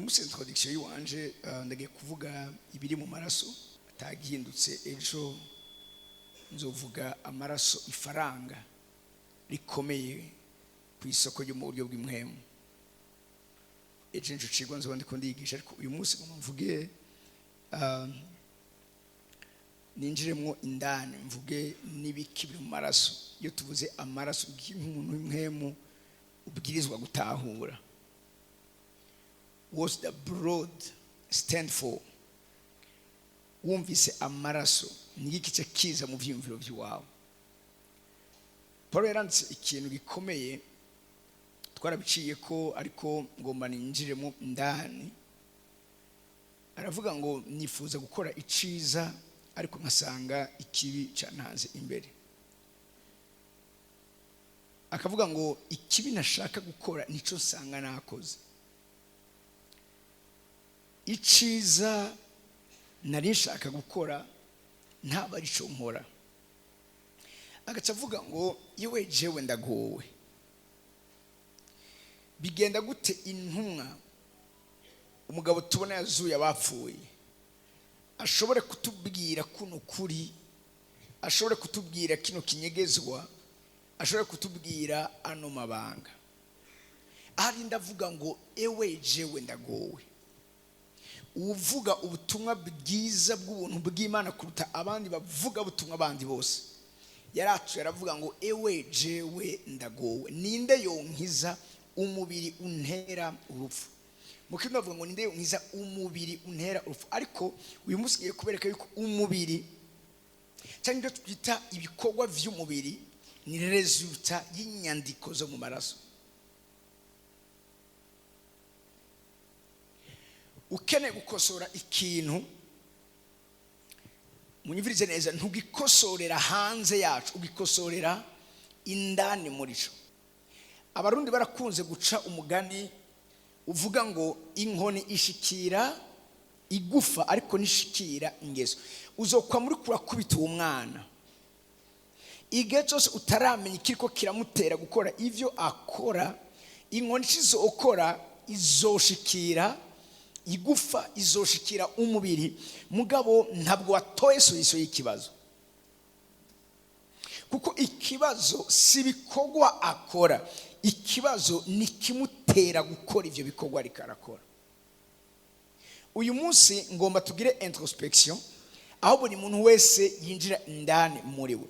Munsi introduction yiwanje, ndagiye kuvuga ibiri mu maraso atagihindutse. Ejo nzovuga amaraso, ifaranga rikomeye ku isoko ryo mu buryo bw'impwemu. Ejo nico cigwa nzoba ndiko ndigisha, ariko uyu munsi ngomba mvuge, ninjiremwo indani, mvuge n'ibiki biri mu maraso. Iyo tuvuze amaraso, nk'umuntu w'impwemu ubwirizwa gutahura what the blood stand for. Wumvise amaraso, ni iki kiza mu vyiyumviro vy'iwawe? Paul yaranditse ikintu gikomeye, twarabiciye ko, ariko ngomba ninjiremo indani. Aravuga ngo: "Nifuza gukora iciza, ariko nkasanga ikibi cantanze imbere." Akavuga ngo: "Ikibi nashaka gukora nico nsanga nakoze. Iciza nari nshaka gukora ntaba arico nkora." Agaca avuga ngo: "Yewe jewe ndagowe! Bigenda gute intumwa, umugabo tubona yazuye abapfuye, ashobore kutubwira kuno kuri, ashobore kutubwira kino kinyegezwa, ashobore kutubwira ano mabanga?" Ahari ndavuga ngo: "Ewe jewe ndagowe!" Uvuga ubutumwa bwiza bw'ubuntu bw'Imana kuruta abandi bavuga ubutumwa abandi bose, yaratuye aravuga ngo: "Ewe jewe ndagowe! Ninde yonkiza umubiri untera urupfu?" Mu kirundi bavuga ngo: "Ninde yonkiza umubiri untera urupfu?" Ariko uyu munsi ngiye kubereka yuko umubiri, cyangwa ibyo twita ibikorwa vy'umubiri, ni résultat y'inyandiko zo mu maraso. Ukeneye gukosora ikintu, munyumvirize neza, ntugikosorera hanze yacu, ugikosorera indani muri cyo. Abarundi barakunze guca umugani uvuga ngo: "Inkoni ishikira igufa, ariko nishikira ingeso." Uzokwa muri kurakubita uwo mwana igihe cyose utaramenya ikiriko kiramutera gukora ivyo akora. Inkoni izokora izoshikira igufa, izoshikira umubiri, mugabo ntabwo watoye solution y'ikibazo, kuko ikibazo si ibikorwa akora, ikibazo ni kimutera gukora ivyo bikorwa ariko arakora. Uyu munsi ngomba tugire introspection, aho buri muntu wese yinjira indani muri we.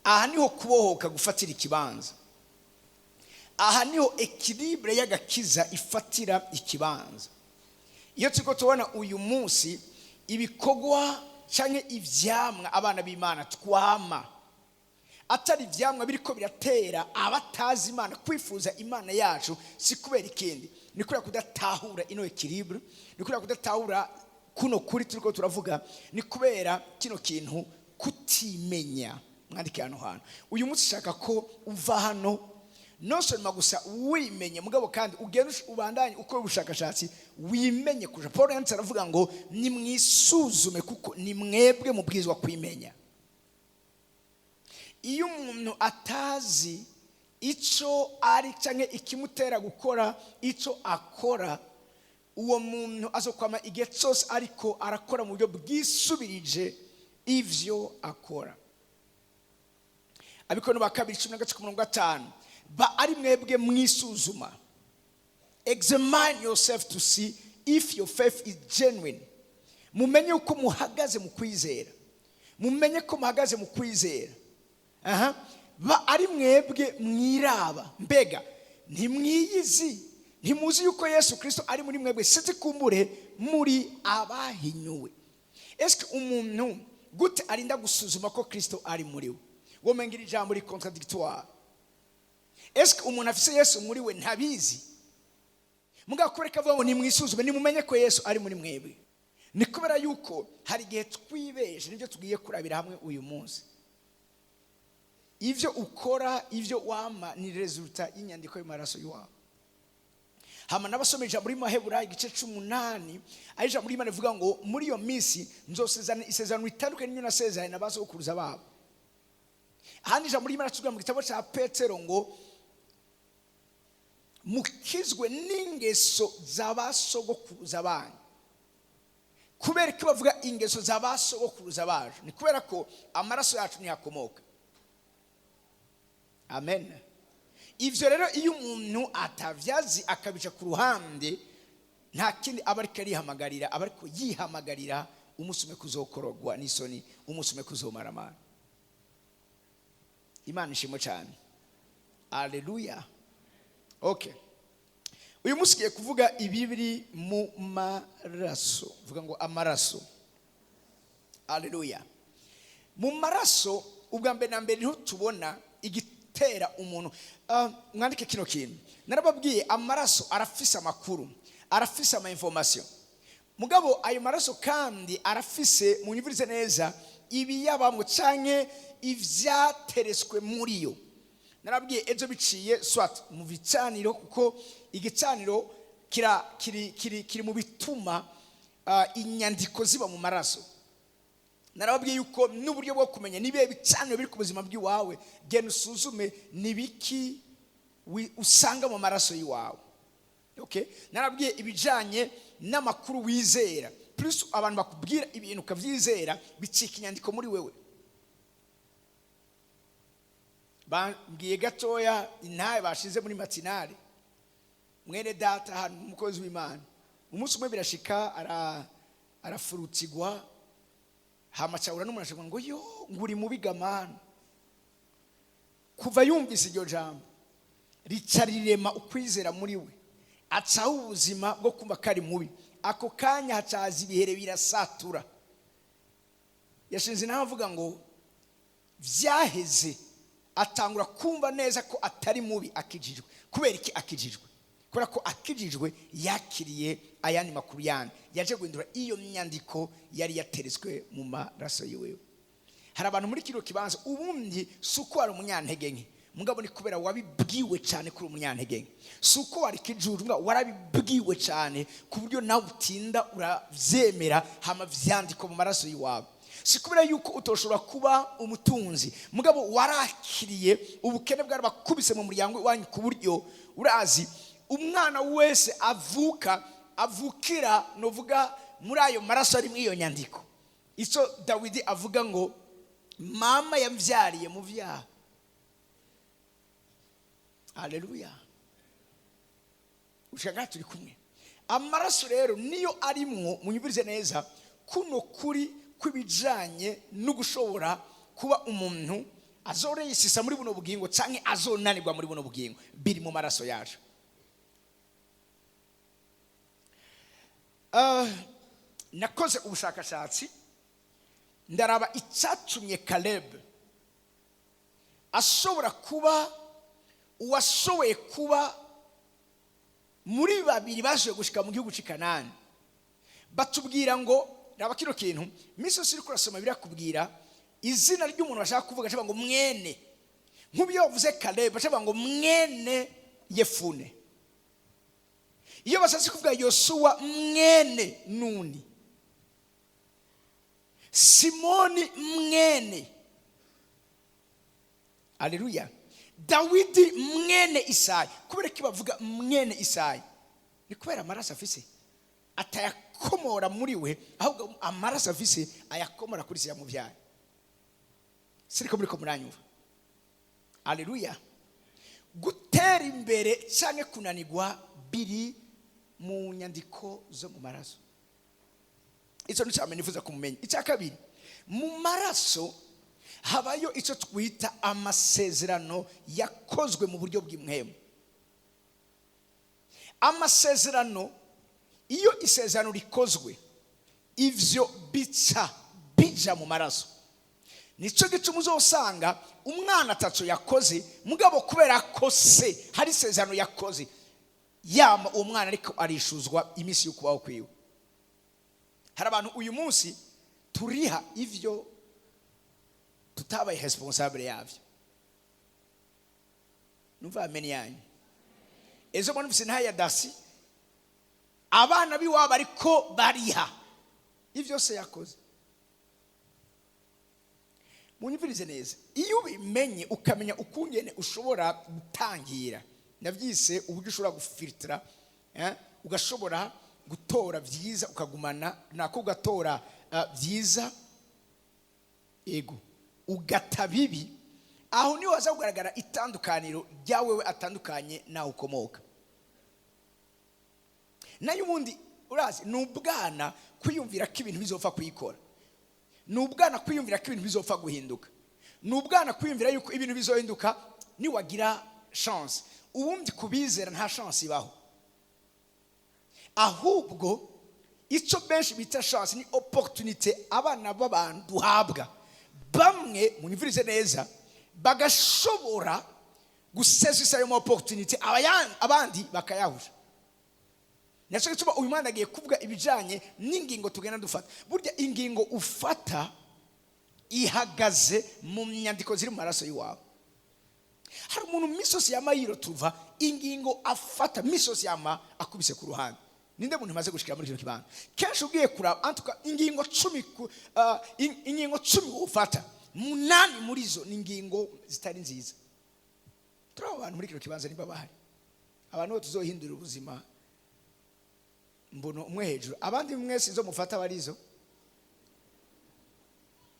Aha niho kubohoka gufatira ikibanza, aha niho équilibre y'agakiza ifatira ikibanza. Iyo turiko tubona uyu munsi ibikorwa canke ivyamwa abana b'Imana twama, atari ivyamwa biriko biratera abatazi Imana kwifuza Imana yacu, si kubera ikindi, ni kubera kudatahura ino équilibre, ni kubera kudatahura kuno kuri turiko turavuga, ni kubera kino kintu kutimenya. Mwandike hano hantu. Uyu munsi shaka ko uva hano non seulement gusa wimenye, mugabo kandi ugenda ubandanye ukora ubushakashatsi, wimenye kurusha. Paul yanditse aravuga ngo: "Nimwisuzume, kuko ni mwebwe mubwirizwa kwimenya." Iyo umuntu atazi ico ari canke ikimutera gukora ico akora, uwo muntu azokwama igihe cyose ariko arakora mu buryo bwisubirije ivyo akora. Abikorinto ba kabiri 13 ku mirongo 5: "Ba ari mwebwe mwisuzuma." Examine yourself to see if your faith is genuine. Mumenye uko muhagaze mu kwizera, mumenye ko muhagaze mu kwizera. Aha ba ari mwebwe mwiraba. Mbega ntimwiyizi? Ntimuzi yuko Yesu Kirisito ari muri mwebwe? Sinzi, kumbure muri abahinyuwe. Ese umuntu gute arinda gusuzuma ko Kirisito ari muri we? Womenga ijambo ri contradictoire. Ese umuntu afise Yesu muri we ntabizi? Mugabo kureka avuga ngo: "Nimwisuzume, nimumenye ko Yesu ari muri mwebwe," ni kubera yuko hari igihe twibeje. Nibyo tugiye kurabira hamwe uyu munsi. Ibyo ukora, ibyo wama, ni résultat y'inyandiko y'amaraso y'iwawe. Hama n'abasoma ijambo muri Maheburayo igice 8, aho ijambo ry'Imana rivuga ngo: "Muri iyo minsi nzosezerana isezerano ritandukanye n'ibyo nasezeranye na ba sogokuruza babo." Ahandi ijambo ry'Imana tubwira mu gitabo cya Petero ngo Mukizwe n'ingeso za ba sogokuruza banyu. Kubera ko bavuga ingeso za ba sogokuruza bacu, ni kubera ko amaraso yacu ntiyakomoka. Amen. Ibyo rero, iyo umuntu atavyazi, akabica ku ruhande, nta kindi aba ariko arihamagarira, aba ariko yihamagarira umunsi umwe kuzokorogwa n'isoni, umunsi umwe kuzomaramara. Imana ishimwe cyane. Aleluya. Okay, uyu munsi ugiye kuvuga ibibiri mu maraso. Vuga ngo amaraso. Aleluya. Mu maraso, ubwa mbere na mbere, niho tubona igitera umuntu. Mwandike kino kintu. Narababwiye, amaraso arafise amakuru, arafise ama information. Mugabo ayo maraso kandi arafise, munyumvirize neza, ibiyabamwo canke ivyateretswe muri yo. Narabwiye ejo, biciye soit mu bicaniro, kuko igicaniro kira kiri kiri kiri mu bituma inyandiko ziba mu maraso. Narababwiye yuko n'uburyo bwo kumenya nibihe bicaniro biri ku buzima bw'iwawe, genda usuzume nibiki usanga mu maraso y'iwawe. Okay, narabwiye ibijanye n'amakuru wizera. Plus abantu bakubwira ibintu ukavyizera, bicika inyandiko muri wewe. Bambwiye gatoya intahe bashize muri matinale. Mwene data hano, umukozi w'Imana, umunsi umwe birashika arafurutigwa, hamacahura n'umuntu ashobora ngo yo ngo uri mubi gamana. Kuva yumvise iryo jambo, rica rirema ukwizera muri we, acaho ubuzima bwo kumva ko ari mubi. Ako kanya hacaza ibihere birasatura. Yashinze nawe avuga ngo vyaheze, atangura kumva neza ko atari mubi akijijwe. Kubera iki akijijwe? Kubera ko akijijwe yakiriye ayandi makuru yandi yaje guhindura iyo nyandiko yari yateretswe mu maraso yiwe. Hari abantu muri kino kibanza, ubundi si uko wari umunyantege nke, mugabo ni kubera wabibwiwe cyane kuri umunyantege nke. Si uko wari kijuju, mugabo warabibwiwe cyane ku buryo nawe utinda uravyemera, hama vyandikwa mu maraso y'iwawe. Si kubera yuko utoshobora kuba umutunzi, mugabo warakiriye ubukene bwarabakubise mu muryango iwanyu, ku buryo urazi umwana wese avuka avukira novuga muri ayo maraso ari muri iyo nyandiko. Icyo Dawidi avuga ngo mama yambyariye mu byaha. Haleluya. Ushaka turi kumwe. Amaraso rero niyo arimwo, munyumvirize neza, kuno kuri kw'ibijanye no gushobora kuba umuntu azoreyisisa muri buno bugingo canke azonanirwa muri buno bugingo, biri mu maraso yacu. Nakoze ubushakashatsi, ndaraba icyatumye Caleb ashobora kuba uwashoboye kuba muri babiri baje gushika mu gihugu cy'i Kanani. Batubwira ngo raba kino kintu, iminsi yose uriko urasoma birakubwira izina ry'umuntu bashaka kuvuga, bacavuga ngo mwene. Nk'ubu iyo bavuze Caleb, bacavuga ngo mwene Yefune. Iyo bashatse kuvuga Yosuwa, mwene Nuni. Simoni mwene. Aleluya. Dawidi mwene Isayi. Kubera ko bavuga mwene Isayi, ni kubera amaraso afise atayakomora muri we, ahubwo amaraso afise ayakomora kuri se yamubyara. Siriko muri ko muranyumva? Aleluya. Gutera imbere cyangwa kunanirwa biri mu nyandiko zo mu maraso. Icyo ni cyane nifuza kumumenya. Icya kabiri, mu maraso habayo icyo twita amasezerano yakozwe mu buryo bw'imwemu. Amasezerano, iyo isezerano rikozwe, ivyo bica bija mu maraso. Nicyo gituma uzosanga umwana atatu yakoze, mugabo kubera ko se hari isezerano yakoze, yama uwo mwana ariko arishuzwa iminsi yo kubaho kwiwe. Hari abantu uyu munsi turiha ivyo tutabaye responsable yavyo. Numva amen yanyu. Ejo mbona mfise ntaya dasi, abana biwabo ariko bariha ivyo se yakoze. Munyumvirize neza, iyo ubimenye ukamenya ukungene ushobora gutangira. Nabyise uburyo ushobora gufiltira, ugashobora gutora byiza ukagumana nako, ugatora byiza, ego, ugata bibi. Aho niho haza kugaragara itandukaniro ryawewe atandukanye naho ukomoka. Nayo ubundi urazi, ni ubwana kwiyumvira ko ibintu bizopfa kuyikora, ni ubwana kwiyumvira ko ibintu bizopfa guhinduka, ni ubwana kwiyumvira yuko ibintu bizohinduka niwagira chance. Ubundi kubizera nta chance ibaho, ahubwo icyo benshi bita chance ni opportunité abana b'abantu duhabwa. Bamwe, munyumvirize neza, bagashobora gusesisa ayo ma opportunité, abandi bakayahusha. Nacyo gituma uyu mwana agiye kuvuga ibijyanye n'ingingo tugenda dufata. Burya ingingo ufata ihagaze mu nyandiko ziri mu maraso y'iwawe. Hari umuntu misosi yama yirotuva, ingingo afata misosi yama akubise ku ruhande. Ninde muntu umaze gushikira muri kino kibanza? Kenshi ugiye kuraba antuka ingingo 10 ingingo 10 ufata, 8 muri zo ni ingingo zitari nziza. Turi abantu muri kino kibanza, niba bahari abantu bo tuzohindura ubuzima, mbona umwe hejuru, abandi mwese izo mufata barizo.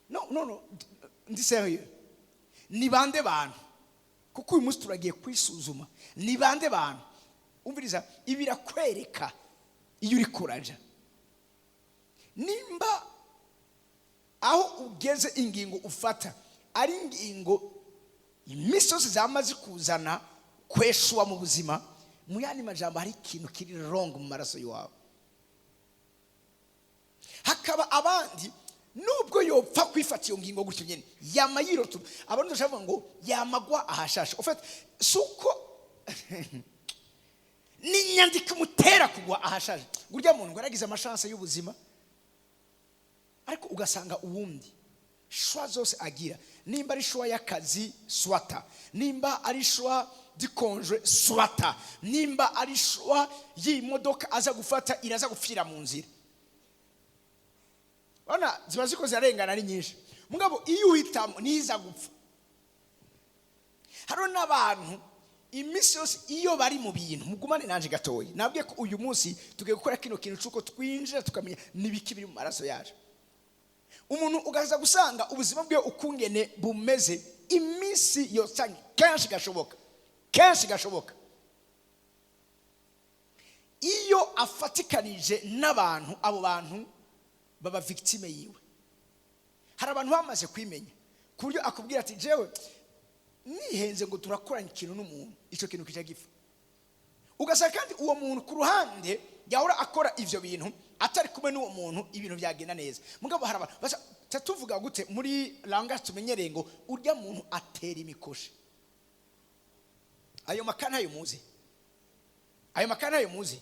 No, no, no, ndi sérieux. Ni bande bantu? Kuko uyu munsi turagiye kwisuzuma. Ni bande bantu? Umviriza, ibi birakwereka iyo uri kuraja, nimba aho ugeze ingingo ufata ari ingingo imisozi zamaze kuzana kweshuwa mu buzima. Mu yandi majambo, hari ikintu kiri wrong mu maraso yawe. Hakaba abandi, nubwo yopfa kwifata iyo ngingo gutyo nyine, yama yirotu. Abantu bashobora ngo yamagwa ahashashe. En fait, si uko ni inyandiko imutera kugwa ahashaje. Burya muntu ngo yaragize ama chance y'ubuzima, ariko ugasanga uwundi choix zose agira, nimba ari choix y'akazi soit, nimba ari choix du conjoint soit, nimba ari choix y'imodoka aza gufata iraza gupfira mu nzira. Urabona ziba ziko zirarengana ari nyinshi, mugabo iyo uhitamo niza gupfa. Hariho n'abantu iminsi yose iyo bari mu bintu. Mugumane nanje gatoya. Nabwiye ko uyu munsi tugiye gukora kino kintu cy'uko twinjira tukamenya n'ibiki biri mu maraso yacu. Umuntu ugaza gusanga ubuzima bwe ukungene bumeze iminsi yose, kenshi gashoboka, kenshi gashoboka, iyo afatikanije n'abantu, abo bantu baba victime yiwe. Hari abantu bamaze kwimenya ku buryo akubwira ati: "Jewe nihenze ngo turakoranye ikintu n'umuntu, icyo kintu kijya gipfa." Ugasanga kandi uwo muntu ku ruhande yahora akora ivyo bintu, atari kumwe n'uwo muntu ibintu byagenda neza. Mugabo hari abantu tuvuga gute muri langage tumenyereye ngo urya muntu atera imikoshi. Ayo makana ayo muzi, ayo makana ayo muzi.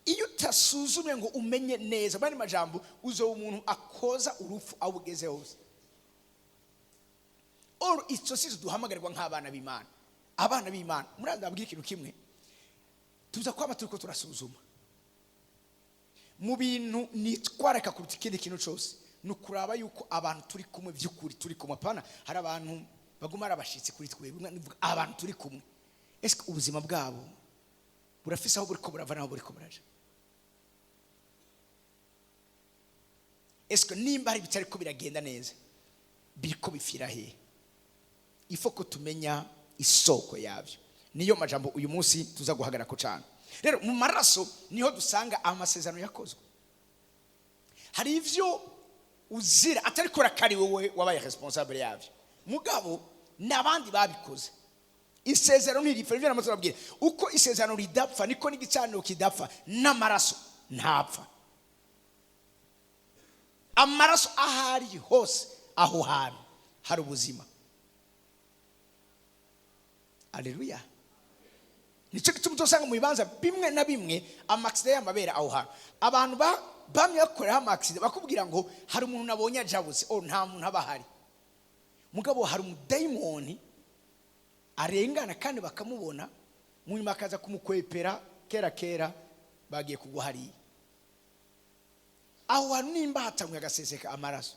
Iyo utasuzumye ngo umenye neza, bandi majambo, uzoba umuntu akoza urupfu aho ugeze hose. Or icyo si duhamagarirwa nk'abana b'Imana. Abana b'Imana, muri ndababwira ikintu kimwe: tuza kwaba turiko turasuzuma mu bintu nitwararika kuruta ikindi kintu cyose, ni ukuraba yuko abantu turi kumwe by'ukuri turi kumwe. Apana, hari abantu baguma ari abashitsi kuri twebwe. Nivuga abantu turi kumwe, ese ubuzima bwabo burafise aho buriko burava n'aho buriko buraja? Ese nimba hari ibitariko biragenda neza, biriko bifira hehe? Ifo ko tumenya isoko yabyo. Niyo majambo uyu munsi tuza guhagarara ko cyane. Rero mu maraso niho dusanga amasezerano yakozwe. Hari ivyo uzira atari ko kari wowe wabaye responsable yabyo, mugabo n'abandi babikoze. Isezerano ntiripfa. Nivyo namaze kubabwira: uko isezerano ridapfa, niko n'igicaniro kidapfa, n'amaraso ntapfa. Amaraso ahari hose, aho hantu hari ubuzima. Aleluya! Nicyo gituma uzosanga mu bibanza bimwe na bimwe ama accident y'amabera aho hantu abantu bamwe bakoreraho ama accident, bakubwira ngo hari umuntu nabonye ajabutse. Oh, nta muntu aba ahari, mugabo hari umudayimoni arengana kandi bakamubona, mu nyuma akaza kumukwepera. Kera kera bagiye kugwa hariya. Aho hantu nimba hatanguye agaseseka amaraso.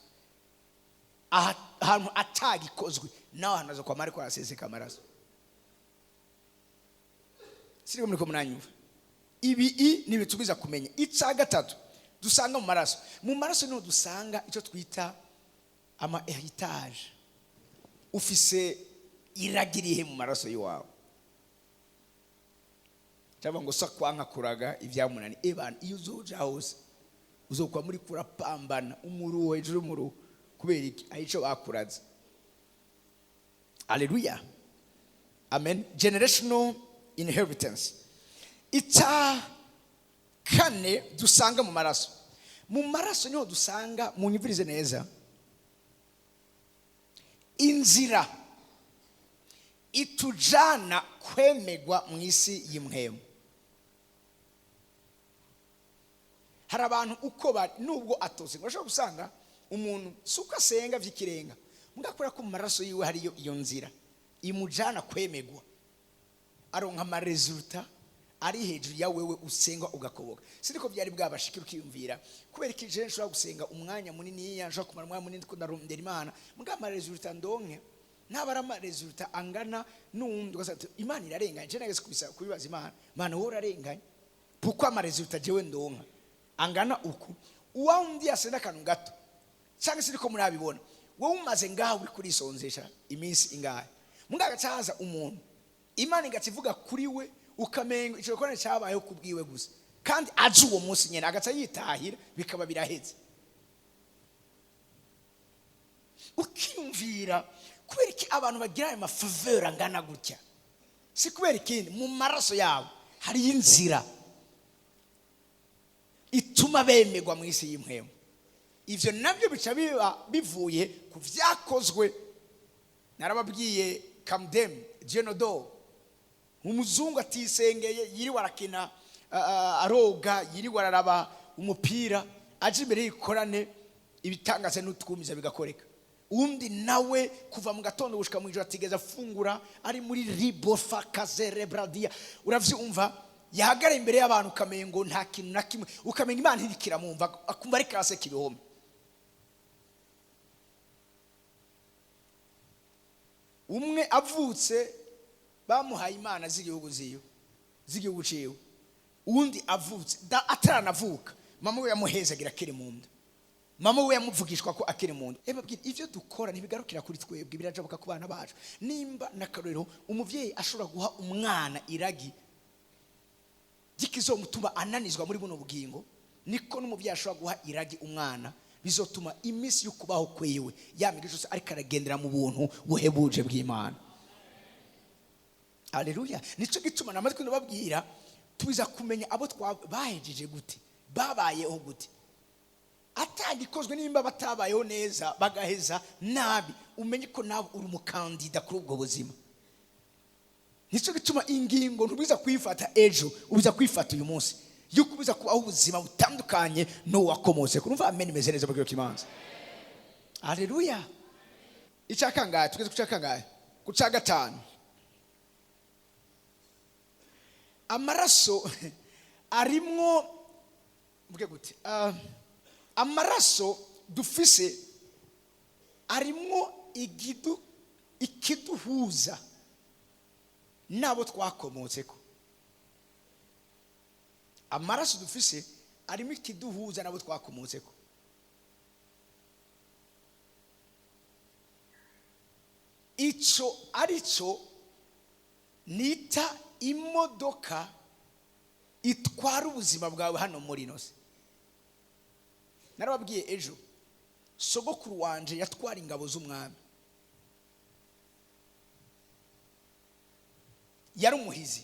Ahantu atagikozwe nawe ahantu aza kwama ariko araseseka amaraso. Siriko muriko muranyumva? Ibi i ntibitubiza kumenya. Icya gatatu dusanga mu maraso, mu maraso niho dusanga icyo twita ama héritage. Ufise iragirihe mu maraso y'iwawe? Cyangwa ngo sa kwanka kuraga ibyamunani ebana, iyo uzoja hose uzokwa muri kurapambana umuruho hejuru y'umuruho. Kubera iki? Ayico bakuraze. Aleluya, amen. Generational inheritance. Icya kane dusanga mu maraso, mu maraso niho dusanga, munyumvirize neza, inzira itujana kwemegwa mu isi y'impwemu. Hari abantu uko bari nubwo atose, urashobora gusanga umuntu si uko asenga by'ikirenga, mugakora ko mu maraso yiwe hariyo iyo nzira imujana kwemegwa, aronka ama résultats ari hejuru ya wewe usenga ugakoboka. Siniko byari bwabashikira ukiyumvira kubera iki je nshobora gusenga umwanya munini, nshobora kumara umwanya munini ndarondera Imana, mbwa ama résultats ndonke ntaba ari ama résultats angana n'uwundi? Ugasanga ati, Imana irarenganye. Je nageze kubibaza Imana: Imana, wowe urarenganye, kuko ama résultats jewe ndonka angana uku, uwa wundi yasenga akantu gato? Cyangwa se niko murabibona? Wowe umaze ngaho uri kurisonzesha iminsi ingahe, mbwa haza umuntu, Imana igaca ivuga kuri we, ukamenga icyo gikorane cyabayeho kubwiwe gusa, kandi aje uwo munsi nyine agaca yitahira, bikaba biraheze. Ukiyumvira kubera iki abantu bagira ayo ma faveurs angana gutya? Si kubera ikindi, mu maraso yabo hariyo inzira ituma bemerwa mu isi y'impwemu. Ibyo nabyo bica biba bivuye ku byakozwe. Narababwiye Kamdem Genodo, umuzungu atisengeye, yiriwe arakina, aroga, yiriwe araraba umupira, aje imbere y'ikorane, ibitangaza n'utwumiza bigakoreka. Undi nawe kuva mu gatondo gushika mu ijoro atigeze afungura, ari muri ribofa kazerebradia, uravyumva, yahagara imbere y'abantu ukamengo nta kintu na kimwe, ukamenga Imana ntirikiramwumva, akumva ariko araseka ibihome. Umwe avutse bamuhaye imana z'igihugu ziwe, z'igihugu ciwe. Uwundi avutse ataranavuka, mama we yamuhezagira akiri mu nda, mama we yamuvugishwa ko akiri mu nda. Babwira, ivyo dukora ntibigarukira kuri twebwe, birajabuka ku bana bacu. Nimba n'akarorero umuvyeyi ashobora guha umwana iragi ry'ikizomutuma ananizwa muri buno bugingo, niko n'umuvyeyi ashobora guha iragi umwana bizotuma iminsi yo kubaho kwiwe yamiga yose ariko aragendera mu buntu buhebuje bw'Imana. Aleluya! Nico gituma namatwi ndababwira, tubiza kumenya abo bahejeje gute, babayeho gute, atagikozwe. Nimba batabayeho neza, bagaheza nabi, umenye ko nawe uri umukandida kuri ubwo buzima. Nicyo gituma ingingo ntubiza kuyifata ejo, ubiza kuyifata uyu munsi, yuko ubiza kubaho ubuzima butandukanye n'uwakomotse. Kurumva amen imeze neza mu kimanza. Aleluya! Icya kangahe tugeze? Ku cya kangahe? Ku cya gatanu. Amaraso arimwo, mvuge gute? Amaraso dufise arimwo ikiduhuza n'abo twakomotseko. Amaraso dufise arimo ikiduhuza n'abo twakomotseko. Ico arico nita imodoka itwara ubuzima bwawe hano muri ino si. Narababwiye ejo, sogokuru wanje yatwara ingabo z'umwami, yari umuhizi.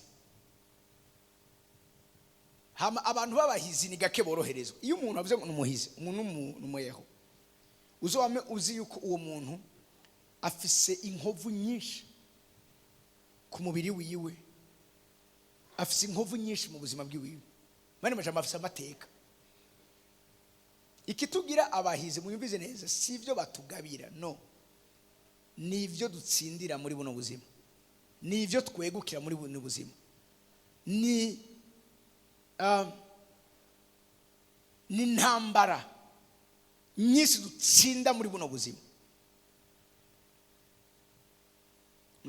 Hama abantu b'abahizi ni gake boroherezwa. Iyo umuntu avuze ngo ni umuhizi, umuntu ni umuyeho, uzobame uzi yuko uwo muntu afise inkovu nyinshi ku mubiri wiwe, afise inkovu nyinshi mu buzima bwiwiwe, mani majambo afise amateka. Ikitugira abahizi, muyumvize neza, si ibyo batugabira, no ni ibyo dutsindira muri buno buzima, ni ibyo twegukira muri buno buzima, ni intambara nyinshi dutsinda muri buno buzima.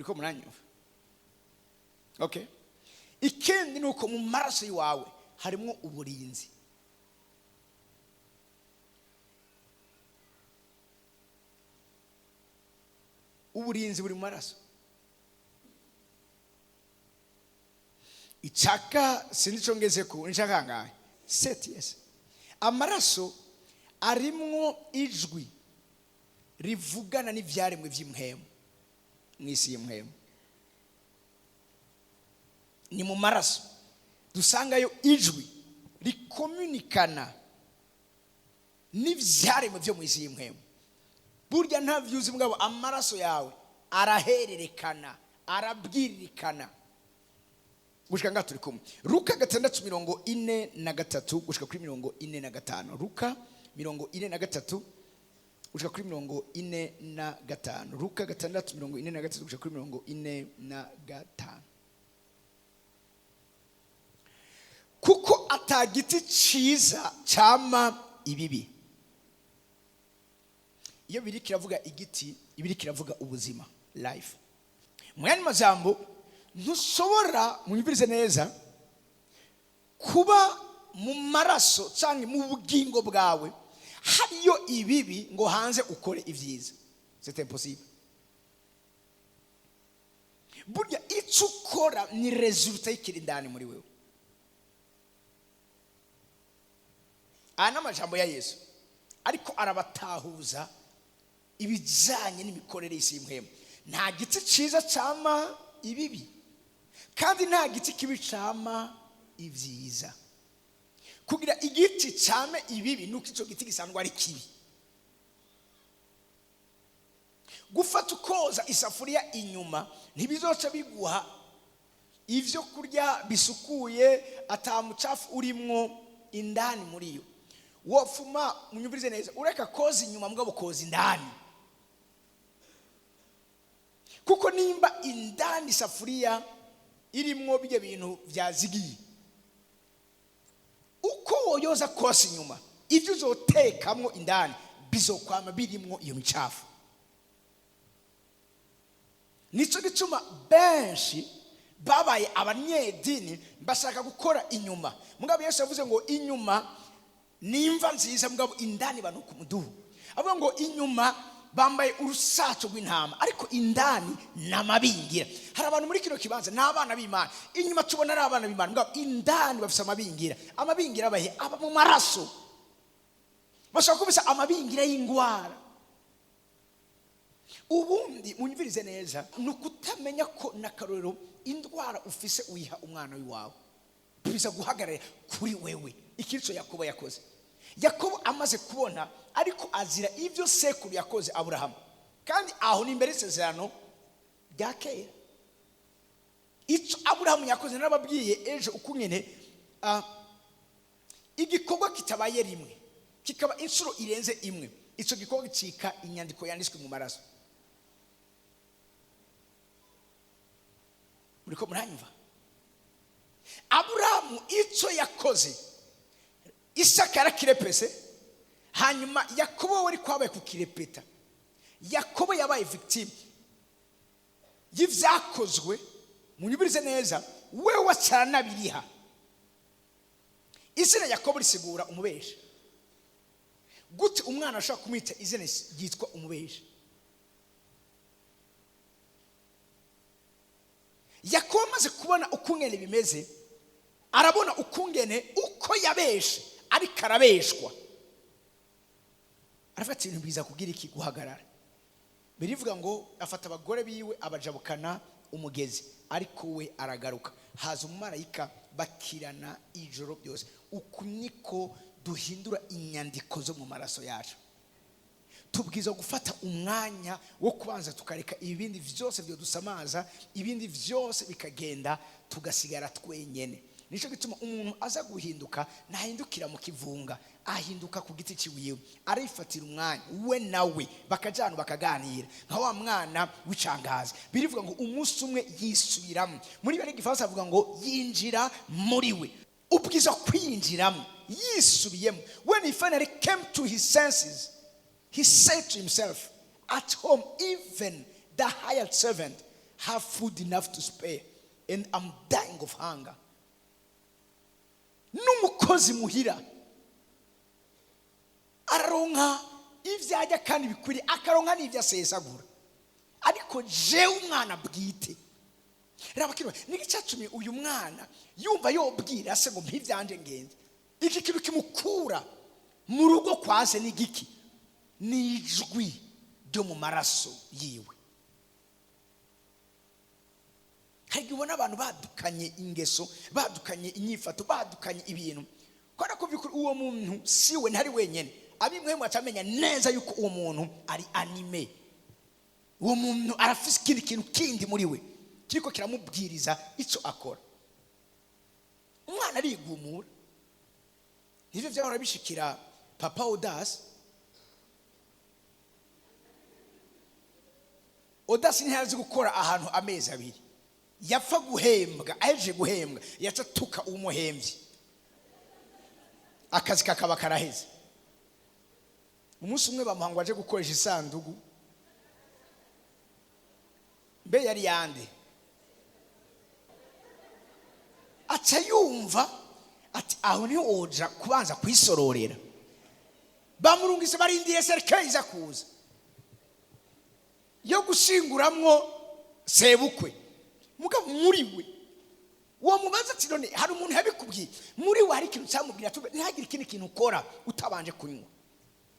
Muriko muranyumva? Okay, ikindi ni uko mu maraso yawe harimo uburinzi. Uburinzi buri mu maraso. Icaka sinzi icyo ngeze ku nshaka ngahe seti. Yes, amaraso arimwo ijwi rivugana n'ibyaremwe by'impwemu mu isi y'impwemu. Ni mu maraso dusangayo ijwi rikomunikana n'ibyaremwe byo mu isi y'impwemu. Burya nta byuzi mugabo amaraso yawe arahererekana, arabwiririkana. Gushika ngaha turi kumwe? Luka 6:43 gushika kuri 45. Luka 43 gushika kuri 45. Luka 6:43 gushika kuri 45. Kuko atagiti ciza cyama ibibi. Iyo biri kiravuga igiti, ibiri kiravuga ubuzima, life. Mu yandi majambo, ntushobora, munyumvirize neza, kuba mu maraso cyangwa mu bugingo bwawe hariyo ibibi ngo hanze ukore ibyiza. C'est impossible. Burya icyo ukora ni résultat y'ikiri indani muri wewe. Aya ni amajambo ya Yesu, ariko arabatahuza ibijyanye n'imikorere y'isi y'impwemu. Nta giti cyiza cyama ibibi, kandi nta giti kibi cyama ibyiza. Kugira igiti cyame ibibi nuko icyo giti gisanzwe ari kibi. Gufata ukoza isafuriya inyuma ntibizoca biguha ibyo kurya bisukuye, atamucafu urimwo indani muri yo. Wofuma, munyumvirize neza, ureka koza inyuma mugabo koza indani, kuko nimba indani isafuriya irimwo bijya bintu byazigiye, uko woyoza kose inyuma, ibyo uzotekamwo indani bizokwama birimwo iyo micafu. Nicyo gituma benshi babaye abanyedini, bashaka gukora inyuma. Mugabo Yesu yavuze ngo inyuma ni imva nziza, mugabo indani banuka umuduhu. Avuga ngo inyuma bambaye urusato rw'intama, ariko indani ni amabingira. Hari abantu muri kino kibanza ni abana b'Imana, inyuma tubona ari abana b'Imana, mugabo indani bafite amabingira. Amabingira abahe? Aba mu maraso. Bashobora kubisa amabingira y'indwara. Ubundi munyumvirize neza, ni ukutamenya ko n'akarorero indwara ufise uyiha umwana w'iwawe, biza guhagarara kuri wewe. Ikintu Yakobo yakoze, Yakobo amaze kubona ariko azira ibyo sekuru yakoze Aburahamu, kandi aho ni imbere y'isezerano rya kera. Icyo Aburahamu yakoze, narababwiye ejo ukungene igikorwa kitabaye rimwe kikaba inshuro irenze imwe, icyo gikorwa gicika inyandiko yanditswe mu maraso. Muriko muranyumva? Aburahamu icyo yakoze, Isaka yarakirepese, hanyuma Yakobo we ariko habaye kukirepeta. Yakobo yabaye victime y'ivyakozwe. Munyumvirize neza, wewe acaranabiriha. Izina Yakobo risigura umubeshi. Gute umwana ashobora kumwita izina ryitwa umubeshi? Yakobo amaze kubona ukungene bimeze, arabona ukungene uko yabeshe ariko arabeshwa, arafata ibintu biza kugira iki? Guhagarara. Birivuga ngo afata abagore biwe abajabukana umugezi, ariko we aragaruka, haza umumarayika bakirana ijoro byose. Uku niko duhindura inyandiko zo mu maraso yacu. Tubwiza gufata umwanya wo kubanza tukareka ibindi byose byodusamaza, ibindi byose bikagenda, tugasigara twenyene. Nicyo gituma umuntu aza guhinduka ntahindukira mu kivunga, ahinduka ku giti ciwiwe, arifatira umwanya we nawe bakajana bakaganira, nka wa mwana w'icangazi. Birivuga ngo umunsi umwe yisubiramo. Muri bari gifaransa avuga ngo yinjira muri we, ubwiza kwinjiramo, yisubiyemo. When he finally came to his senses, he said to himself, "At home even the hired servant Have food enough to spare and I'm dying of hunger. N'umukozi muhira araronka ibyo arya kandi bikwiriye, akaronka n'ibyo asesagura, ariko jewe umwana bwite. Raba kino niki cyatumye uyu mwana yumva yobwira se ngo mpivyanje ngenze. Iki kintu kimukura mu rugo kwa se ni giki? Ni ijwi ryo mu maraso yiwe. Hari igihe ubona abantu badukanye ingeso, badukanye inyifato, badukanye ibintu, kubera ko by'ukuri uwo muntu si we, ntari wenyine. Abimwe acamenya neza yuko uwo muntu ari animé, uwo muntu arafise ikindi kintu kindi muri we kiriko kiramubwiriza icyo akora. Umwana arigumura. Nivyo vyahora bishikira papa Odasi. Odasi ntiyazi gukora ahantu amezi 2, yapfa guhembwa, ahejeje guhembwa yaca atuka umuhemvyi, akazi kakaba karaheze. Umunsi umwe bamuha ngo aje gukoresha isandugu, mbe yari yande, aca yumva ati aho niho woja kubanza kwisororera. Bamurungise barindiye cercueil iza kuza yo gushinguramwo sebukwe. Mugabo muri we uwo mubaza ati none hari umuntu yabikubwiye? Muri we hari ikintu cyamubwira ati ntihagire ikindi kintu ukora utabanje kunywa.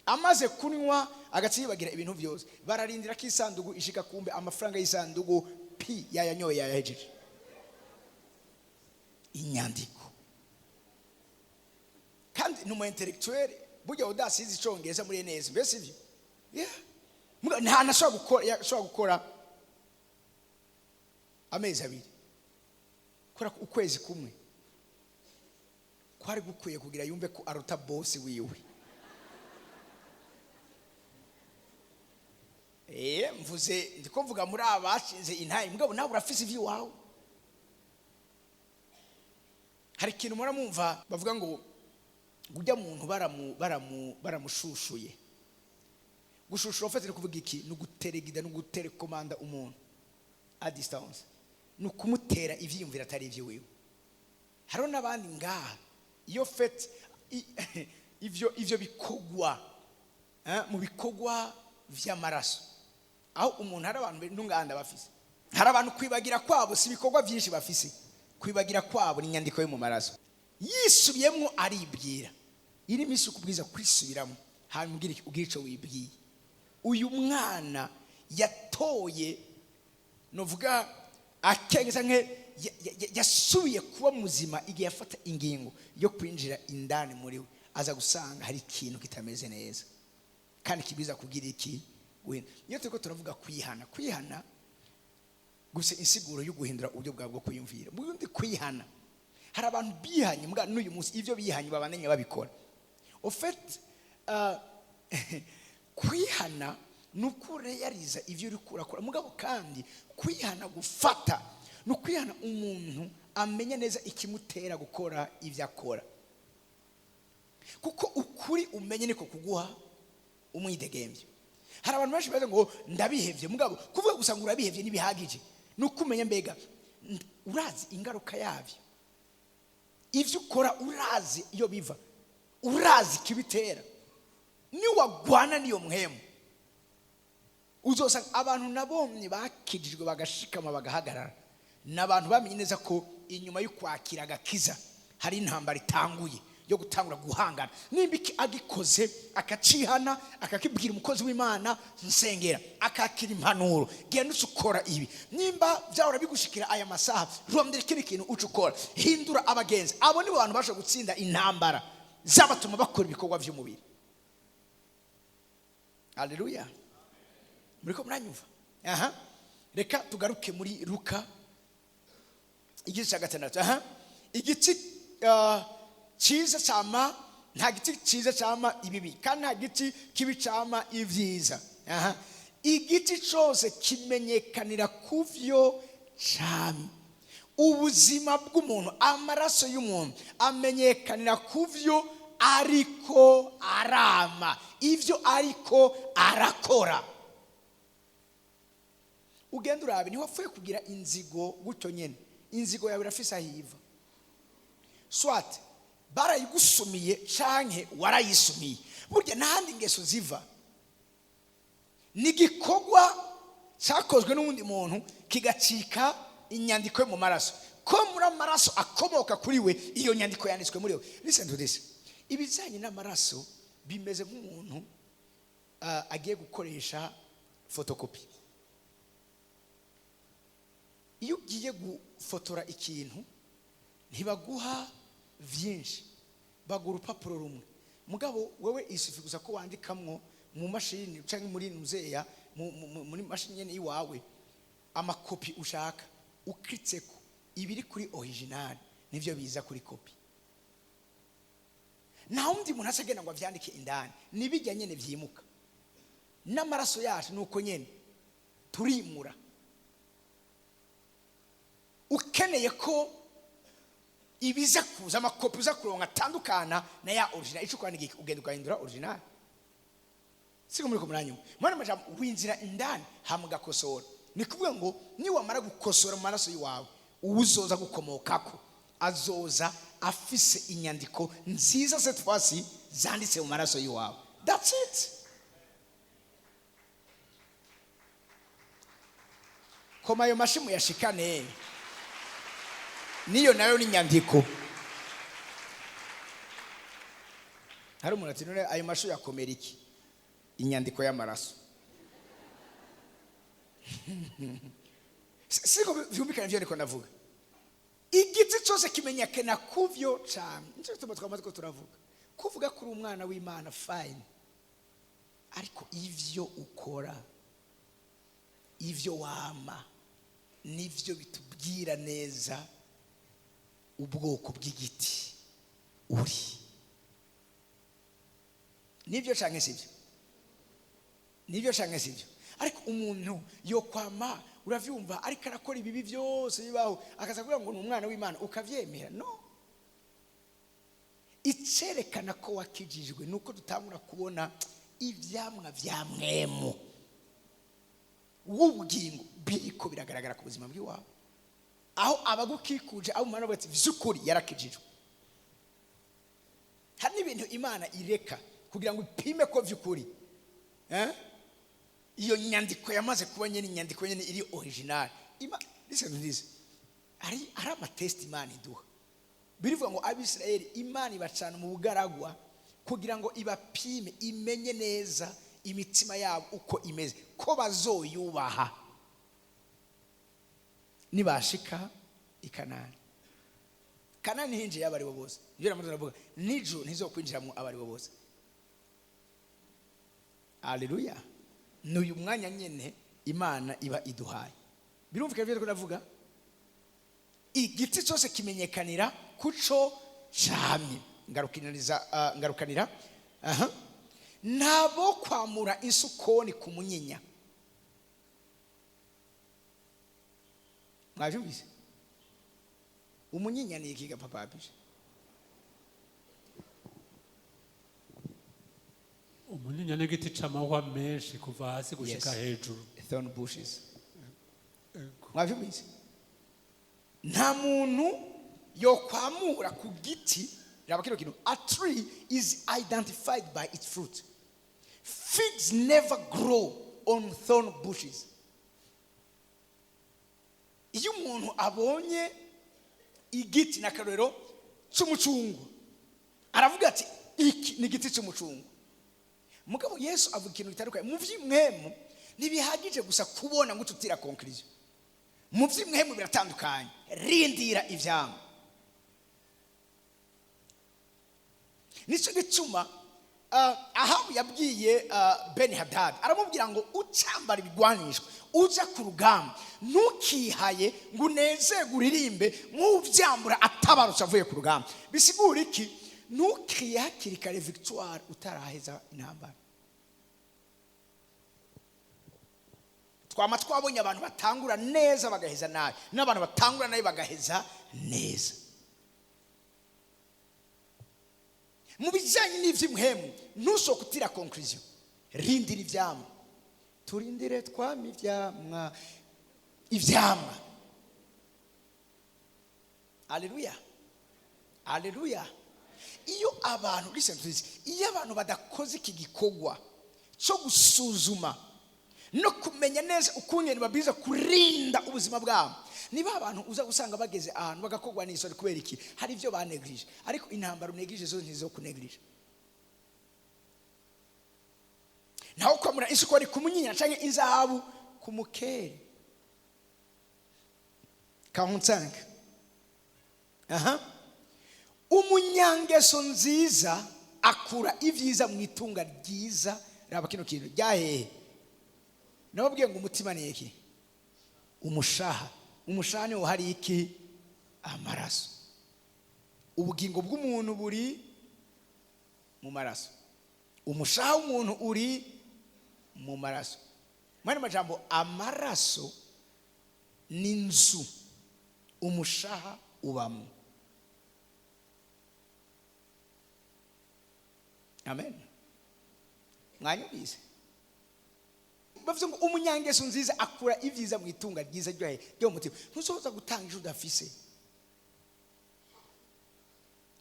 Amaze kunywa agaca yibagira ibintu byose. Bararindira ko isandugu ishika, kumbe amafaranga y'isandugu pi yayanyoye yayahejeje. Inyandiko kandi ni umu intellectuel, burya udasize icongereza muri neza mbese ivyo. Yeah. Muga nta nashobora gukora, yashobora gukora amezi 2, kora ukwezi kumwe kwari gukwiye kugira yumve ko aruta boss wiwe. Mvuze ndiko mvuga muri abashinze intaye, mugabo nawe urafise ivyo iwawe. Hari ikintu mura mumva bavuga ngo ujya muntu baramushushuye. Gushushura ufatira kuvuga iki? Ni uguteregida, ni uguterekomanda umuntu a distance, ni ukumutera ivyiyumviro atari ivyiwiwe. Hariho n'abandi ngaha iyo fete ivyo bikogwa, mu bikogwa vy'amaraso, aho umuntu hari abantu n'unganda bafise, hari abantu kwibagira kwabo si ibikorwa byinshi bafise, kwibagira kwabo ni inyandiko yo mu maraso. Yisubiyemwo aribwira, iri minsi ukubwiza kwisubiramo, hanyuma ubwire ico wibwiye. Uyu mwana yatoye, novuga akenge canke yasubiye kuba muzima igihe yafata ingingo yo kwinjira indani muri we, aza gusanga hari ikintu kitameze neza kandi kibwiza kugira iki guhindura. Iyo turiko turavuga kwihana, kwihana gusa insiguro yo guhindura uburyo bwawe bwo kwiyumvira. Mu bundi kwihana, hari abantu bihanye mbwa n'uyu munsi ivyo bihanye babandanya babikora. Au fait, kwihana ni ukureyariza ivyo uriko urakora, mugabo kandi kwihana gufata ni ukwihana umuntu amenya neza ikimutera gukora ivyo akora, kuko ukuri umenye niko kuguha umwidegemvyo. Hari abantu benshi baza ngo ndabihevye, mugabo kuvuga gusa ngo urabihevye ntibihagije, ni ukumenya mbega urazi ingaruka yavyo, ivyo ukora urazi iyo biva, urazi ikibitera. Niwagwana niyo mpwemu, uzosanga abantu nabomye bakijijwe bagashikama bagahagarara, n'abantu bamenye neza ko inyuma yo kwakira agakiza hari intambara itanguye yo gutangura guhangana. Nimba iki agikoze akacihana, akakibwira umukozi w'Imana nsengera, akakira impanuro, genda uce ukora ibi. Nimba byahora bigushikira aya masaha, rondera ikindi kintu uce ukora, hindura abagenzi. Abo nibo bantu bashobora gutsinda intambara zabatuma bakora ibikorwa by'umubiri. Haleluya, muriko muranyumva? Aha, reka tugaruke muri Luka igice cya 6. Aha, igiti cyiza cyama, nta giti cyiza cyama ibibi, kandi nta giti kibi cyama ibyiza. Aha, igiti cyose kimenyekanira kuvyo cyama. Ubuzima bw'umuntu, amaraso y'umuntu amenyekanira kuvyo ariko arama, ivyo ariko arakora. Ugenda urabe, ntiwapfuye kugira inzigo gutyo nyene. Inzigo yawe irafise aho iva, soit barayigusumiye canke warayisumiye. Burya n'ahandi ingeso ziva ni igikorwa cyakozwe n'uwundi muntu, kigacika inyandiko yo mu maraso, ko muri amaraso akomoka kuri we, iyo nyandiko yanditswe muri we. Listen to this: ibijyanye n'amaraso bimeze nk'umuntu agiye gukoresha fotokopi. Iyo ugiye gufotora ikintu, ntibaguha byinshi, baguha urupapuro rumwe. Mugabo wewe isufi gusa ko wandikamwo mu mashini cyangwa muri muzeya, muri mashini nyene iwawe, amakopi ushaka ukitseko. Ibiri kuri original nivyo biza kuri kopi. Nta wundi muntu aca agenda ngo avyandike indani, nibijya nyene vyimuka. N'amaraso yacu nuko nyene turimura. Ukeneye ko ibiza kuza, amakopi uza kuronka atandukana na ya original, ico ukora, ugenda ugahindura original. Siko muri ko muranyuma mwana majambo, winzira indani hama ugakosora. Ni kuvuga ngo niwamara gukosora mu maraso yiwawe, uwuzoza gukomokako azoza afise inyandiko nziza, cette fois-ci zanditse mu maraso yiwawe. That's it. Koma ayo mashi muyashikane, niyo nayo ni inyandiko. Hari umuntu ati: "None ayo mashi yakomera iki?" Inyandiko y'amaraso. Siko vyumvikana ivyo niko ndavuga? Igiti cyose kimenyekana kuvyo cane. Nicyo gituma twamaze ko turavuga, kuvuga kuri umwana w'Imana, fine, ariko ivyo ukora, ivyo wama, nivyo bitubwira neza ubwoko bw'igiti uri. Nibyo canke sibyo? Nibyo canke sibyo? Ariko umuntu yokwama, uravyumva, ariko arakora ibibi byose bibaho, akaza kuvuga ngo ni umwana w'Imana, ukavyemera? No icerekana ko wakijijwe nuko dutangura kubona ivyamwa vya Mwemu w'ubugingo biriko biragaragara ku buzima bw'iwawe, aho abagukikuje, abo mubana, bati: "Vy'ukuri yarakijijwe." Hari n'ibintu Imana ireka kugira ngo ipime ko vy'ukuri, eh? Iyo nyandiko yamaze kuba nyene inyandiko nyene iri original. Listen to this: ari ama tests Imana iduha. Birivuga ngo Abisirayeli Imana ibacana mu bugaragwa kugira ngo ibapime, imenye neza imitima yabo uko imeze, ko bazoyubaha nibashika i Kanani. Kanani hinjiye abaribo bose. Nibyo namaze ndavuga nijoro, ntizokwinjiramo abaribo bose. Aleluya! Ni uyu mwanya nyene Imana iba iduhaye. Birumvikana ibyo ndiko ndavuga? Igiti cyose kimenyekanira kuco camye. Ngarukaniriza, ngarukanira aha. Ntabo kwamura insukoni ku munyinya. Mwabyumvise? Umunyinya ni ikiga, papa abije? Umunyinya n'igiti c'amahwa menshi kuva hasi gushika Yes. hejuru. Thorn bushes. Ego. Mwabyumvise? Nta muntu yokwamura ku giti. Raba kino kintu: a tree is identified by its fruit. Figs never grow on thorn bushes. Iyo umuntu abonye igiti n'akarorero cy'umucungwa, aravuga ati: "Iki ni igiti cy'umucungwa." Mugabo Yesu avuga ikintu gitandukanye. Mu by'imwemu ntibihagije gusa kubona ngo ututira conclusion. Mu by'imwemu biratandukanye. Rindira ivyamwa. Nicyo gituma Ahabu yabwiye Beni Hadadi, aramubwira ngo: "Ucambara ibigwanishwa, uja ku rugamba, ntukihaye ngo unezerwe, uririmbe nk'uvyambura atabarutse avuye ku rugamba." Bisigura iki? Ntukiye hakiri kare victoire utaraheza intambara. Twama twabonye abantu batangura neza bagaheza nabi, n'abantu batangura nabi bagaheza neza. Mu bijyanye n'iby'imuhemu, ntusohoke utira conclusion. Rindira ivyamwa. Turindire twama ivyamwa. Ivyamwa. Aleluya, aleluya. Iyo abantu, listen to this, iyo abantu badakoze iki gikorwa cyo gusuzuma no kumenya neza ukungene babwiza kurinda ubuzima bwabo, niba abantu uza gusanga bageze ahantu bagakorwa n'isoni. Kubera iki? Hari ibyo banegirije, ariko intambara unegirije zo ntizo kunegirije. Nawe ukamura isukari ku munyinya canke inzahabu ku mukeri. 45. Aha, umunyangeso nziza akura ibyiza mu itunga ryiza. Raba kino kintu ryahehe. Nababwiye ngo umutima ni iki? Umushaha. Umushaha niwo hari iki? Amaraso. Ubugingo bw'umuntu buri mu maraso, umushaha w'umuntu uri mu maraso. Mwene majambo, amaraso ni inzu umushaha ubamo. Amen. Mwanyumvise? Bavuze ngo umunyangeso nziza akura ibyiza mu itunga ryiza ryo ryo mu mutima. Ntuzoza gutanga icyo udafise,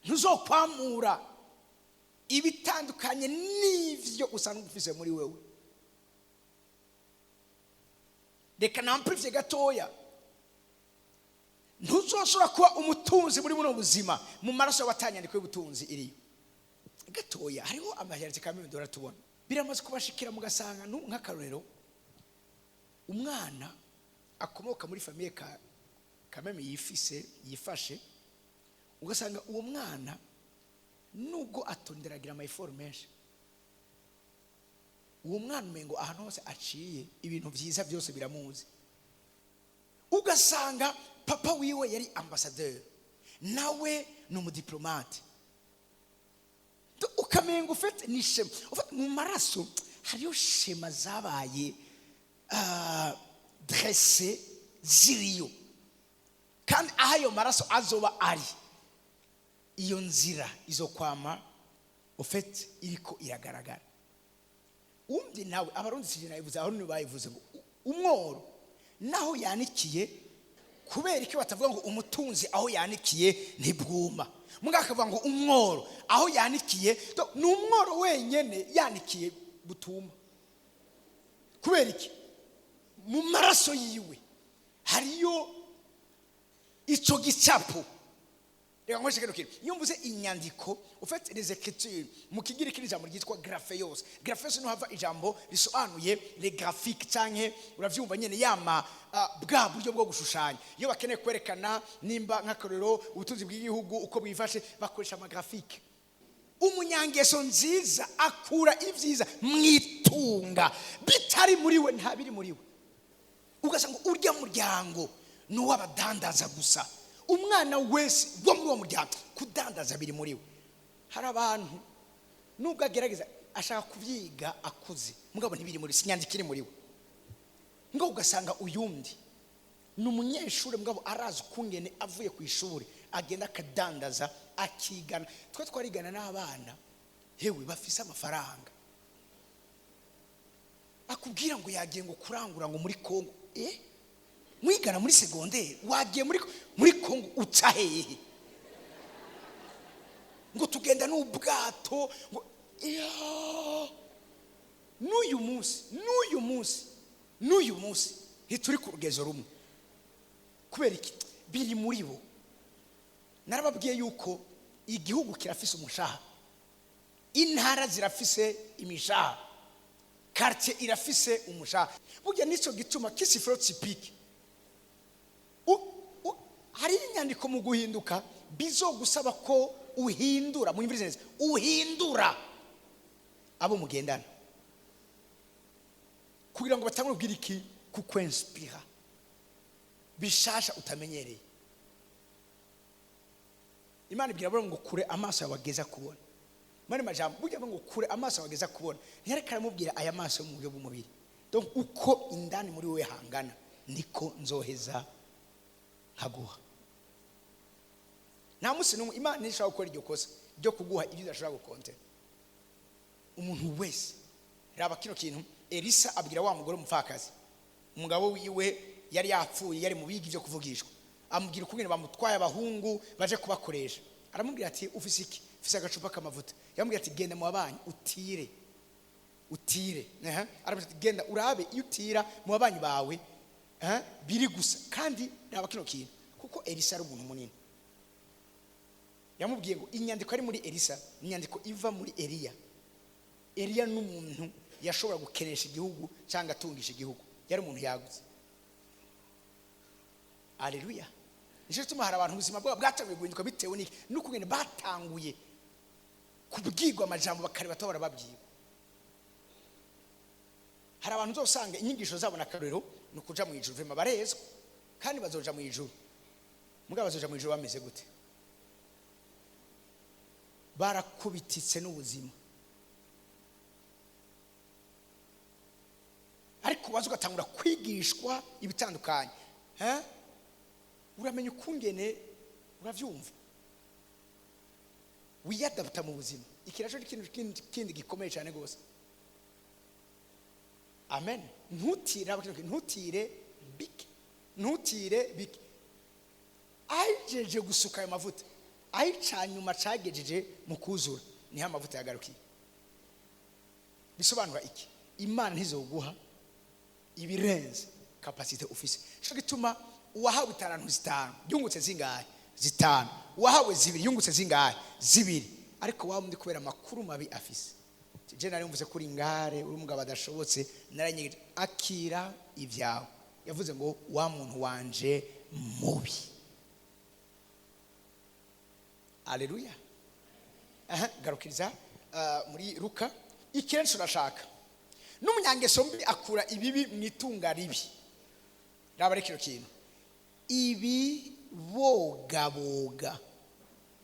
ntuzokwamura ibitandukanye n'ivyo usanzwe ufise muri wewe. Reka namprivye gatoya. Ntuzoshobora kuba umutunzi muri buno buzima mu maraso y'abatanyandiko y'ubutunzi iriyo. Gatoya, hariho amaheretse kamwe dora tubona biramaze kubashikira, mugasanga nk'akarorero umwana akomoka muri famille ka kameme yifise, yifashe, ugasanga uwo mwana nubwo atonderagira amaefort menshi, uwo mwana umengo ahantu hose aciye ibintu byiza byose biramuzi. Ugasanga papa wiwe yari ambassadeur, nawe ni umudiplomate, ukamenga ufite ni shema ufite mu maraso. Hariyo shema zabaye dresse ziriyo, kandi aho ayo maraso azoba ari, iyo nzira izokwama ufite iriko iragaragara. Undi nawe, Abarundi sije nayivuze, aho bayivuze ngo umworo naho yanikiye. Kubera iki batavuga ngo umutunzi aho yanikiye ntibwuma? Mugabo akavuga ngo umworo aho yanikiye. Ni umworo wenyene yanikiye butuma. Kubera iki? Mu maraso yiwe hariyo ico gicapo. Reka nkoreshe kino kintu. Iyo mvuze inyandiko, ufite les écritures, mu Kigiriki ni ijambo ryitwa grapheos. Grapheos niho hava ijambo risobanuye les graphiques, canke uravyumva nyene yama bwa buryo bwo gushushanya. Iyo bakeneye kwerekana nimba nk'akarorero ubutunzi bw'igihugu uko bwifashe, bakoresha ama graphique. Umunyangeso nziza akura ibyiza mwitunga bitari muri we, nta biri muri we. Ugasanga urya muryango ni uw'abadandaza gusa, umwana wese wo muri uwo muryango kudandaza biri muri we. Hari abantu nubwo agerageza ashaka kubyiga akuze, mugabo ntibiri muri, sinyandiko iri muri we. Ngo ugasanga uyundi ni umunyeshuri, mugabo arazi ukungene avuye ku ishuri agenda akadandaza akigana. Twe twarigana n'abana hewe bafise amafaranga, akubwira ngo yagiye ngo kurangura ngo muri Kongo. Mwigana muri segonderi, wagiye muri Kongo uca hehe? Ngo tugenda n'ubwato ngo iya. N'uyu munsi, n'uyu munsi, n'uyu munsi ntituri ku rugezo rumwe. Kubera iki? Biri muri bo. Narababwiye yuko igihugu kirafise umushaha, intara zirafise imishaha, quartier irafise umushaha. Burya nico gituma kisifro typique. Hari inyandiko mu guhinduka bizogusaba ko uhindura, munyumvirize neza, uhindura abo mugendana kugira ngo batangure kubwira iki, kukwinspira bishasha utamenyereye. Imana ibwira Aburahamu ngo kure amaso yawe ageza kubona. Mani majambo, burya ngo kure amaso yawe ageza kubona, ntiyareka aramubwira aya maso yo mu buryo bw'umubiri. Donc uko indani muri wewe hangana niko nzoheza nkaguha. Nta munsi n'umwe Imana ntishobora gukora iryo kosa ryo kuguha ibyo udashobora gukontera. Umuntu wese raba kino kintu. Elisa abwira wa mugore umupfakazi, umugabo wiwe Yari yapfuye, yari mu biga ibyo kuvugishwa. Amubwira ukungene bamutwaye abahungu baje kubakoresha. Aramubwira ati: "Ufise iki?" "Ufise agacupa k'amavuta." Yamubwira ati: "Genda mu babanyi utire, utire." Aha. Aramubwira ati: "Genda urabe iyo utira mu babanyi bawe." Aha, biri gusa. Kandi raba kino kintu, kuko Elisa ari umuntu munini, yamubwiye ngo inyandiko ari muri Elisa, inyandiko iva muri Eliya. Eliya ni umuntu yashobora gukenesha igihugu cyangwa atungisha igihugu, yari umuntu yagutse. Aleluya! Nicyo gituma hari abantu ubuzima bwabo bwatanguye guhinduka bitewe n'iki? N'ukungene batanguye kubwirwa amajambo bakareba batahora babwirwa. Hari abantu uzosanga inyigisho zabo n'akarorero ni ukuja mu ijuru. Vema, barezwa kandi bazoja mu ijuru. Mugabo bazoja mu ijuru bameze gute? Barakubititse n'ubuzima. Ariko waza ugatangura kwigishwa ibitandukanye, eh? Uramenya ukungene uravyumva, wiyadaputa mu buzima. Iki naco ni ikintu kindi gikomeye cyane rwose. Amen. Ntutire aba kino kintu, ntutire bike, ntutire bike. Ayijeje gusuka ayo mavuta, ayicanyuma cagejeje mu kuzura, niho amavuta yagarukiye. Bisobanura iki? Imana ntizoguha ibirenze capacité ufise. Cyo gituma uwahawe itarantu 5 yungutse zingahe? 5. Uwahawe 2 yungutse zingahe? 2. Ariko wa mundi, kubera amakuru mabi afise, je nari mvuze kuri ngare uri umugabo adashobotse, naranyegeje, akira ibyawe. Yavuze ngo: "Wa muntu wanje mubi." Aleluya! Aha garukiriza muri Luka. Ikenshi urashaka n'umunyangeso mbi akura ibibi mu itunga ribi. Raba rero kino kintu: ibibogaboga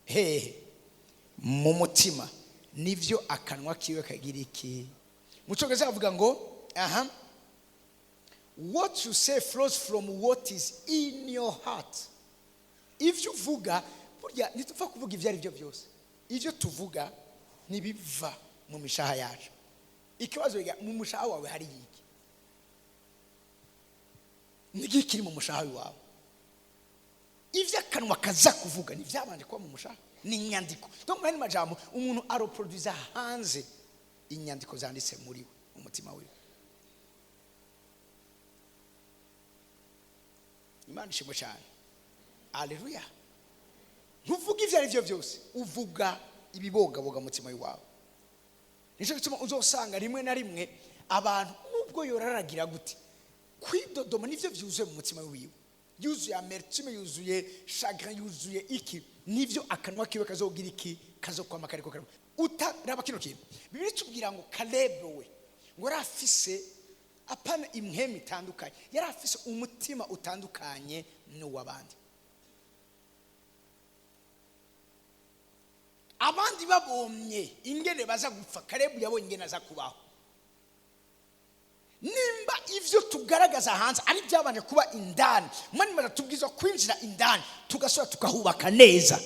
hehe? Mu mutima, nivyo akanwa kiwe kagira iki? Mu Cyongereza bavuga ngo aha: "What you say flows from what is in your heart." Ivyo uvuga, burya ntitupfa kuvuga ibyo ari byo byose. Ibyo tuvuga ntibiva mu mishaha yacu. Ikibazo biga, mu mushaha wawe hari iki? Niki kiri mu mushaha wawe? Ivyo akanwa kaza kuvuga ntibyabanje kuba mu mushaha, ni inyandiko. Donc mu yandi majambo, umuntu aroproduza hanze inyandiko zanditse muri we, mu mutima wiwe. Imana ishimwe cyane. Aleluya! Ntuvuga ibyo ari byo byose, uvuga ibibogaboga mutima wawe. Nicyo gituma uzosanga rimwe na rimwe abantu, nubwo yoraragira gute, kwidodoma nivyo vyuzuye mu mutima wiwe, yuzuye amertume, yuzuye chagrin, yuzuye iki, nivyo akanwa kiwe kazogira iki? Kazokwama kariko karimo utaraba. Kino kintu Bibiliya itubwira ngo Kalebe we ngo yari afise apana imhemu itandukanye, yari afise umutima utandukanye n'uw'abandi. Abandi babonye ingene baza gupfa, Kalebu yabonye ingene aza kubaho. Nimba ivyo tugaragaza hanze ari byabanje kuba indani, mwani baratubwiza kwinjira indani, tugasubira tukahubaka neza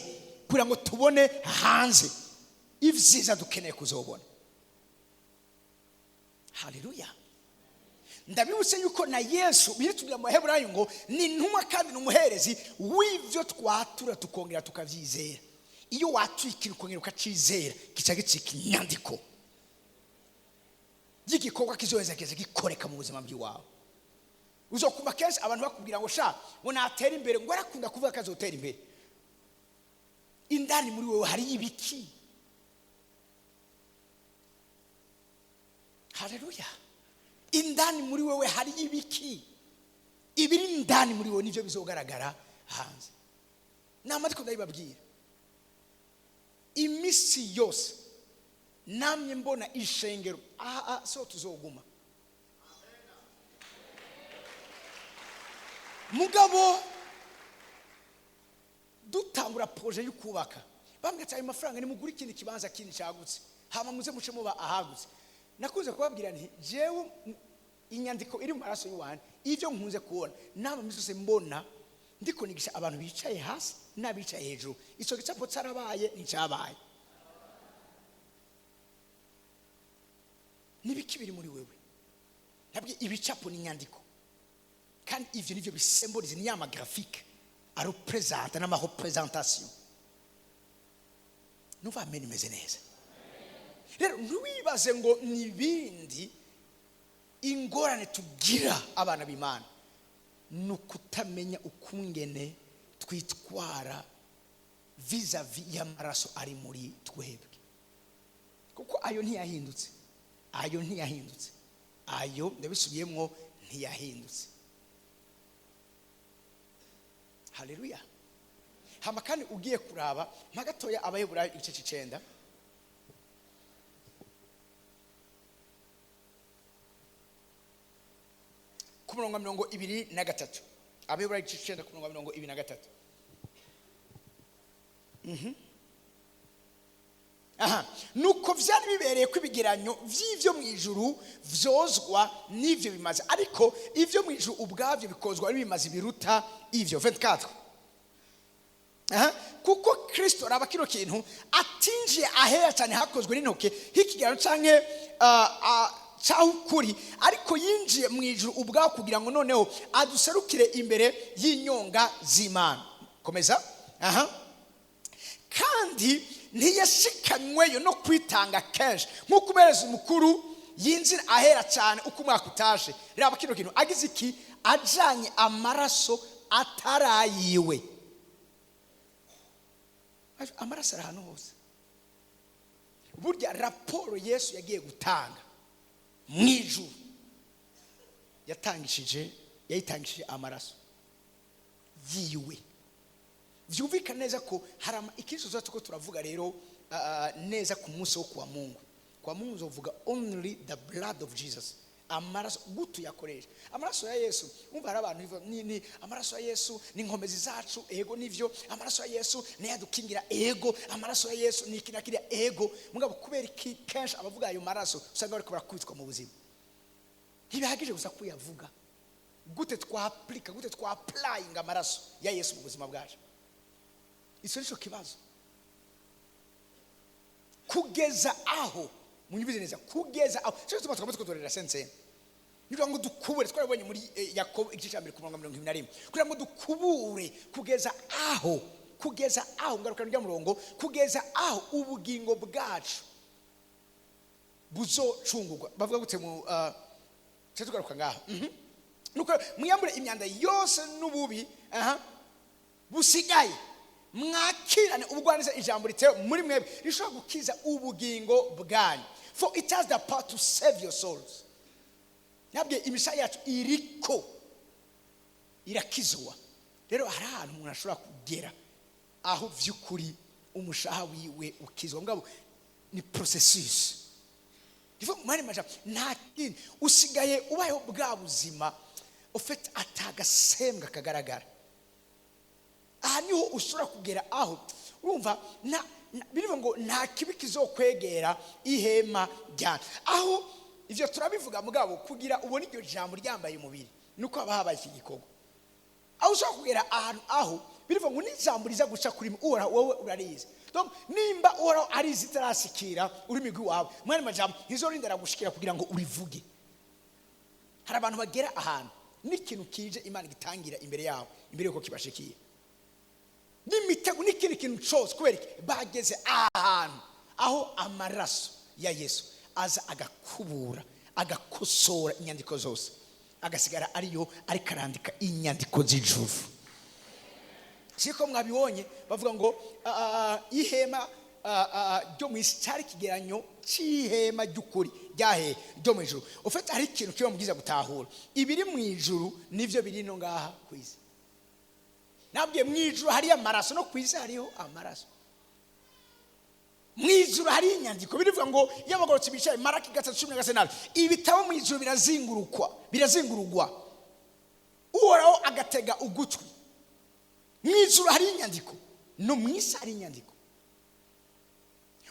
kugira ngo tubone hanze ivyiza dukeneye kuzobona. Haleluya! Ndabibutse yuko na Yesu biritubwira mu Baheburayo ngo ni intumwa kandi ni umuherezi w'ivyo twatura tukongera tukavyizera. Iyo watuye ikintu ukongera ukacizera, kica gicika inyandiko y'igikorwa kizoheza kiza gikoreka mu buzima bw'iwawe. Uzokumva kenshi abantu bakubwira ngo sha, ngo natera imbere, ngo arakunda kuvuga ko azotera imbere. Indani muri wewe hari ibiki? Haleluya! Indani muri wewe hari ibiki? Ibiri indani muri wewe nivyo bizogaragara hanze. Nama ariko ndabibabwira imisi yose, namye mbona ishengero aha so tuzoguma. Mugabo dutangura projet yo kubaka, bambwira ati: "Ayo mafaranga nimugure ikindi kibanza kindi cyagutse, hama muze muce muba ahagutse." Nakunze kubabwira nti: "Jewe inyandiko iri mu maraso y'uwanjye, ivyo nkunze kubona nama misi yose, mbona ndiko nigisha abantu bicaye hasi n'abicaye hejuru, ico gicapo carabaye nticyabaye. Nibiki biri muri wewe?" Nabwo ibicapo ni inyandiko. Kandi ivyo nivyo bisymbolize, ni ya magraphique arepresenta n'amareprésentation. Nuva amen imeze neza. Rero ntiwibaze ngo ni ibindi. Ingorane tugira abana b'Imana ni ukutamenya ukungene twitwara vis-à-vis y'amaraso ari muri twebwe, kuko ayo ntiyahindutse, ayo ntiyahindutse, ayo ndabisubiyemwo, ntiyahindutse. Haleluya! Hama kandi ugiye kuraba nka gatoya Abaheburayo igice c'icenda, ku murongo wa 23. Abaheburayo igice c'icenda, ku murongo wa 23. Aha nuko vyari bibereye ko ibigeranyo vy'ivyo mu ijuru vyozwa n'ivyo bimaze, ariko ivyo mu ijuru ubwavyo bikozwa n'ibimaze biruta ivyo. 24. Aha, kuko Kristo, raba kino kintu, atinjiye ahera cyane hakozwe n'intoke h'ikigeranyo canke caho ukuri, ariko yinjiye mu ijuru ubwaho kugira ngo noneho aduserukire imbere y'inyonga z'Imana. Komeza. Aha, kandi ntiyashikanyweyo no kwitanga kenshi nk'uko umuhereza mukuru yinjira ahera cyane uko umwaka utaje. Raba kino kintu, agize iki? Ajanye amaraso atarayiwe. Amaraso ari ahantu hose. Burya raporo Yesu yagiye gutanga mu ijuru yayitangishije amaraso yiwe. Vyumvikana neza ko hari ikindi tuzoba turiko turavuga rero neza ku munsi wo kuwa Mungu. Kwa Mungu uzovuga only the blood of Jesus, amaraso gutu yakoresha, amaraso ya Yesu. Umva, hari abantu bivuga, ni amaraso ya Yesu ni inkomezi zacu. Ego, nivyo. Amaraso ya Yesu niyo adukingira. Ego. Amaraso ya Yesu ni iki na kiriya. Ego. Mugabo kubera iki kenshi abavuga ayo maraso usanga bariko barakubitwa mu buzima? Ntibihagije gusa kuyavuga. Gute twaplika, gute twapplyinga amaraso ya Yesu mu buzima bwacu? Icyo nicyo kibazo. Kugeza aho munyumvize neza, kugeza aho cyo gituma twamaze kutorera sensei kugira ngo dukubure. Twarabonye muri Yakobo igice cya mbere ku murongo wa 21, kugira ngo dukubure kugeza aho ngaruka rya murongo, kugeza aho ubugingo bwacu buzocungurwa. Bavuga gute mu cyo tugaruka ngaho? Nuko mwiyambure imyanda yose n'ububi aha busigaye, mwakirane ubugwaneza ijambo ritewe muri mwebwe rishobora gukiza ubugingo bwanyu. For it has the power to save your souls. Nabwiye, imisha yacu iriko irakizwa. Rero hari ahantu umuntu ashobora kugera aho vy'ukuri umushaha wiwe ukizwa, mugabo ni processus. Ivo mwari majambo, nta kindi, usigaye ubayeho bwa buzima ufite atagasembwa kagaragara. Aha niho ushobora kugera aho urumva birivuga ngo nta kibi kizokwegera ihema ryawe. Aho ivyo turabivuga, mugabo kugira ubone iryo jambo ryambaye umubiri nuko haba habaye iki gikorwa, aho ushobora kugera ahantu aho birivuga ngo n'ijambo riza guca kuri mwe, Uhoraho wowe urarizi. Donc nimba Uhoraho arizi itarasikira ururimi rw'iwawe, mwene majambo ntizorinda gushikira kugira ngo urivuge. Hari abantu bagera ahantu n'ikintu kije Imana igitangira imbere yabo imbere yuko kibashikiye, n'imitego n'ikindi kintu cyose. Kubera iki? Bageze ahantu aho amaraso ya Yesu aza agakubura, agakosora inyandiko zose, agasigara ariyo ariko arandika inyandiko z'ijuru. Siko mwabibonye? Bavuga ngo ihema ryo mu isi cyari ikigeranyo cy'ihema ry'ukuri ryahe ryo mu ijuru. Ufite hari ikintu kiba mubwiza gutahura, ibiri mu ijuru nivyo biri no ngaha ku isi. Nabwiye, mu ijuru hariyo amaraso, no ku isi hariho amaraso. Mu ijuru hari inyandiko. Birivuga ngo iyo abagororotsi bicaye, Maraki 3:14, ibitabo mu ijuru birazingurukwa, birazingurugwa, Uhoraho agatega ugutwi. Mu ijuru hari inyandiko, no mu isi hari inyandiko.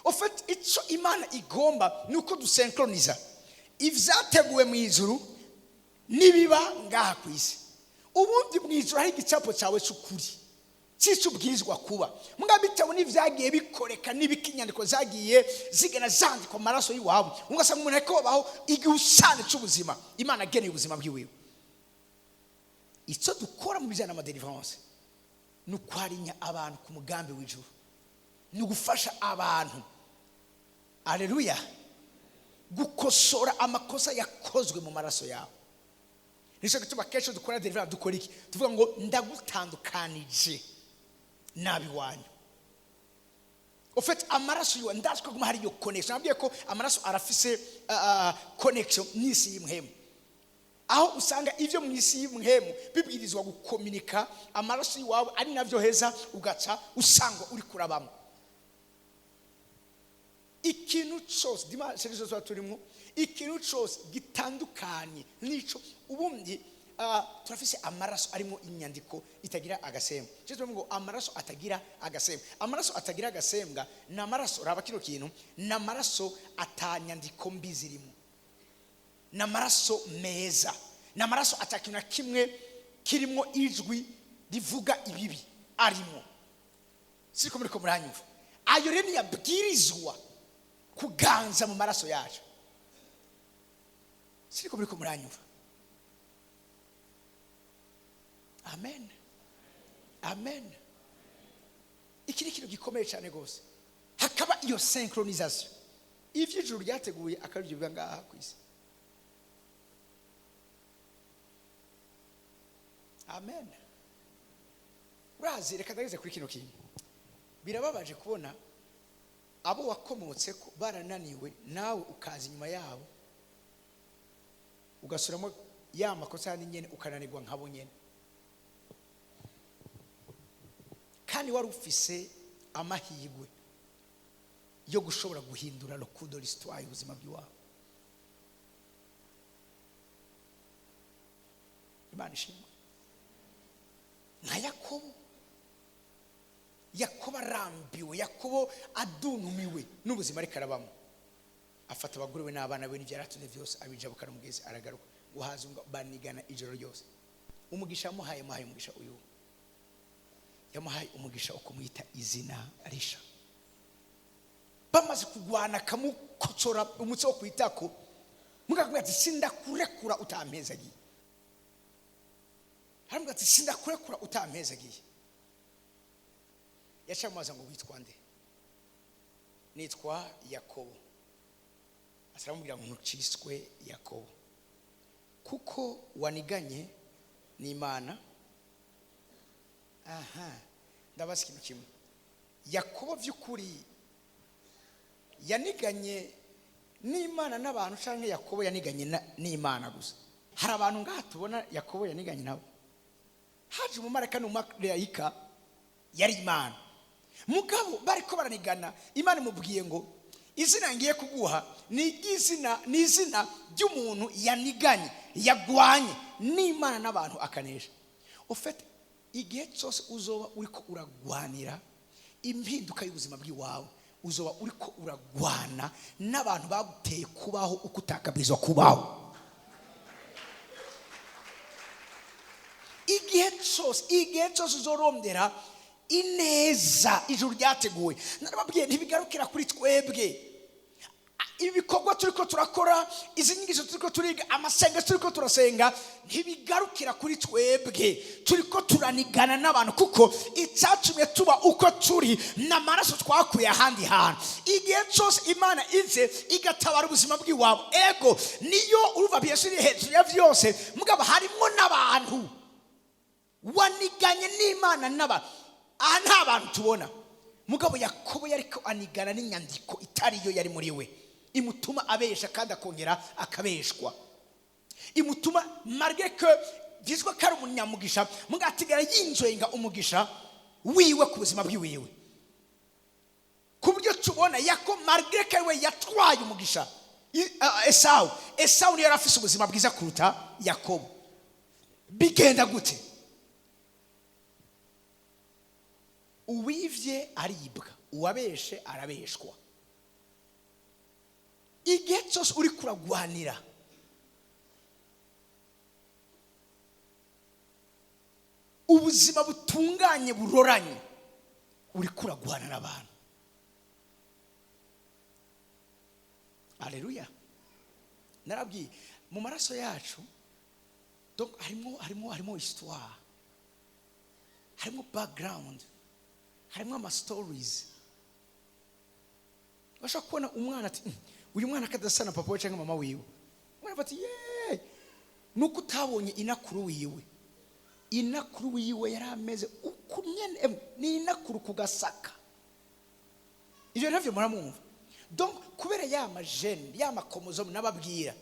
Ufite icyo Imana igomba ni uko dusenkroniza ibyateguwe mu ijuru n'ibiba ngaha ku isi. Ubundi mu ijuru hari igicapo cyawe cy'ukuri cy'icyo ubwirizwa kuba, mbwa bitewe n'ibyagiye bikoreka n'ibiki, inyandiko zagiye zigana zandikwa mu maraso y'iwabo, ugasanga umuntu ariko baho igihusane cy'ubuzima Imana ageneye ubuzima bw'iwiwe. Icyo dukora mu bijyanye n'ama délivrance ni ukwarinya abantu ku mugambi w'ijuru, ni ugufasha abantu, aleluya, gukosora amakosa yakozwe mu maraso yawe. Nicyo gituma kenshi dukora délivrance dukora iki? Tuvuga ngo ndagutandukanije nabi wanyu. Ufite amaraso yiwe, ndazi ko haguma hari iyo connection. Nabwiye ko amaraso arafise connection n'isi y'impwemu, aho usanga ibyo mu isi y'impwemu bibwirizwa gukominika amaraso y'iwawe, ari nabyo heza ugaca usanga uri kurabamo ikintu cyose. Dimanche nizo tuba turimo, ikintu cyose gitandukanye n'ico ubundi. Turafise amaraso arimo inyandiko itagira agasembwa. Cyo tuvuga ngo amaraso atagira agasembwa. Amaraso atagira agasembwa ni amaraso, raba kino kintu, ni amaraso atanyandiko mbi zirimo, ni amaraso meza, ni amaraso atakintu na kimwe kirimo ijwi rivuga ibibi arimo. Siko muri ko muranyumva? Ayo rero ntiyabwirizwa kuganza mu maraso yacu. Siko muri ko muranyumva? Amen, amen. Iki ni ikintu gikomeye cyane rwose. Hakaba iyo synchronisation, ivyo ijuru ryateguye akaba aribyo biba ngaha ku isi. Amen. Urazi, reka ndageze kuri kino kintu. Birababaje kubona abo wakomotse ko barananiwe, nawe ukaza inyuma yabo ugasuramo ya makosa yandi nyene, ukananirwa nkabo nyene, kandi wari ufise amahirwe yo gushobora guhindura le cours de l'histoire y'ubuzima bw'iwawe. Imana ishimwe. Nka Yakobo, Yakobo arambiwe, Yakobo adunumiwe n'ubuzima ariko arabamo, afata abagore be n'abana be n'ibyo yari atunze byose, abijabukana umugezi, aragaruka ngo haze ngo banigana ijoro ryose. Umugisha yamuhaye, yamuhaye umugisha uyu, yamuhaye umugisha wo kumwita izina risha. Bamaze kugwana, akamukocora umutsi wo kwitako, mugakubwira ati sindakurekura utampezagiye. Aramubwira ati sindakurekura utampezagiye. Yaciye amubaza ngo witwa nde? Nitwa Yakobo. Aramubwira ngo ntuciswe Yakobo, kuko waniganye n'Imana. Aha ndabaza ikintu kimwe: Yakobo by'ukuri yaniganye n'Imana n'abantu, cyangwa Yakobo yaniganye n'Imana gusa? Hari abantu ngaha tubona Yakobo yaniganye nabo. Haje umumarayika n'umumarayika yari Imana, mugabo bariko baranigana. Imana imubwiye ngo izina ngiye kuguha ni izina, ni izina ry'umuntu yaniganye, yagwanye n'Imana n'abantu akanesha. Ufite igihe cyose uzoba uriko uragwanira impinduka y'ubuzima bw'iwawe, uzoba uriko uragwana n'abantu baguteye kubaho uko utakabwirizwa kubaho. Igihe cyose, igihe cyose uzorondera ineza ijuru ryateguwe, narababwiye, ntibigarukira kuri twebwe. Ibikorwa turiko turakora, izi nyigisho turiko turiga, amasengesho turiko turasenga, ntibigarukira kuri twebwe. Turiko turanigana n'abantu, kuko icyatumye tuba uko turi ni amaraso twakuye ahandi hantu. Igihe cyose Imana ize igatabara ubuzima bw'iwabo, ego niyo urumva Yesu iri hejuru ya byose, mugabo harimo n'abantu. Waniganye n'Imana n'abantu. Aha nta bantu tubona, mugabo Yakobo yariko anigana n'inyandiko itari yo yari muri we, imutuma abesha kandi akongera akabeshwa, imutuma malgré que byitwa ko ari umunyamugisha, mugabo atigera yinjoyinga umugisha wiwe ku buzima bwiwiwe, ku buryo tubona Yako malgré ko ari we yatwaye umugisha Esawu, Esawu niyo yari afise ubuzima bwiza kuruta Yakobo. Bigenda gute? Uwivye aribwa, uwabeshe arabeshwa. Igihe cyose uri kuragwanira ubuzima butunganye buroranye, uri kuragwana n'abantu. Aleluya. Narabwiye, mu maraso yacu Donc harimo histoire, harimo background, harimo ama stories. Bashobora kubona umwana ati: Uyu mwana kadasa na papa we cyangwa mama wiwe." Umwana ati: "Yeee!" Nuko utabonye inakuru wiwe. Inakuru wiwe yari ameze uku nyene, emwe, ni inakuru ku gasaka. Ibyo navyo muramwumva. Donc kubera ya ma gènes, ya ma chromosomes nababwira,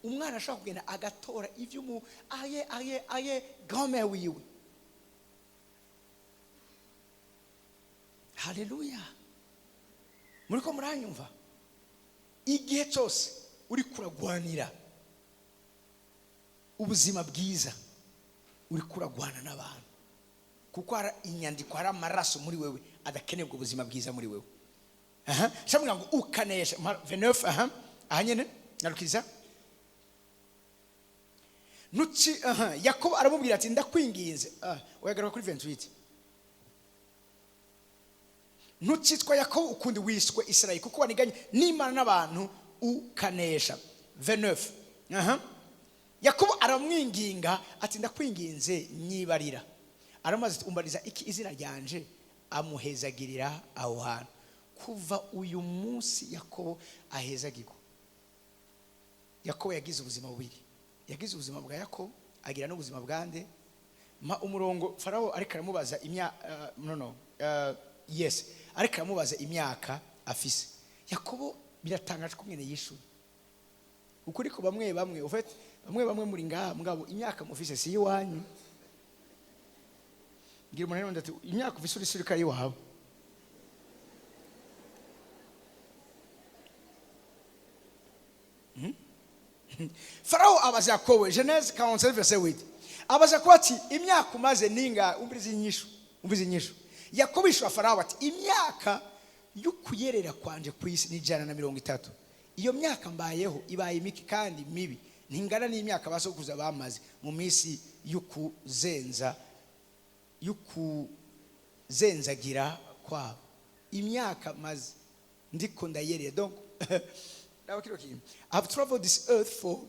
umwana ashobora kugenda agatora ivy'umu aye aye aye grand-mère wiwe. Haleluya! Muriko muranyumva? Igihe cyose uri kuragwanira ubuzima bwiza, uri kuragwana n'abantu, kuko hari inyandiko, hari amaraso muri wewe adakeneye ubwo buzima bwiza muri wewe. Aha shamubwira ngo ukanesha. 29. Aha nyene narukiza nuci. Aha Yakobo aramubwira ati: "Ndakwinginze." Uyagaruka kuri 28. "Ntukitwa Yakobo ukundi, wiswe Israeli, kuko waniganye n'Imana n'abantu ukanesha." 29. Aha Yakobo aramwinginga ati: "Ndakwinginze, nyibarira." Aramaze ati: "Umbariza iki izina ryanje?" Amuhezagirira aho hantu. Kuva uyu munsi Yakobo ahezagirwa. Yakobo yagize ubuzima bubiri: yagize ubuzima bwa Yakobo, agira n'ubuzima bwa nde? Ma umurongo. Farawo ariko aramubaza imyaka, no, yes, ariko aramubaza imyaka afise Yakobo. Biratangaje ko mwene yishuye ukuri ko bamwe bamwe ufite, bamwe bamwe muri ngaha, mugabo imyaka mufise si iwanyu. Ngira umuntu rero ati: "Imyaka ufise uri sirikare iwawe." Farawo abaza Yakobo, Genèse 47 verset 8, abaza Yakobo ati: "Imyaka umaze ninga?" Umviriza inyishu, umviriza inyishu. Yakobo yishura Farawo ati: "Imyaka y'ukuyerera kwanje ku isi ni 130. Iyo myaka mbayeho ibaye mike kandi mibi, ntingana n'imyaka basokuruza bamaze mu minsi y'ukuzenzagira kwabo." Imyaka maze ndiko ndayerera. Donc now, okay. "I've traveled this earth for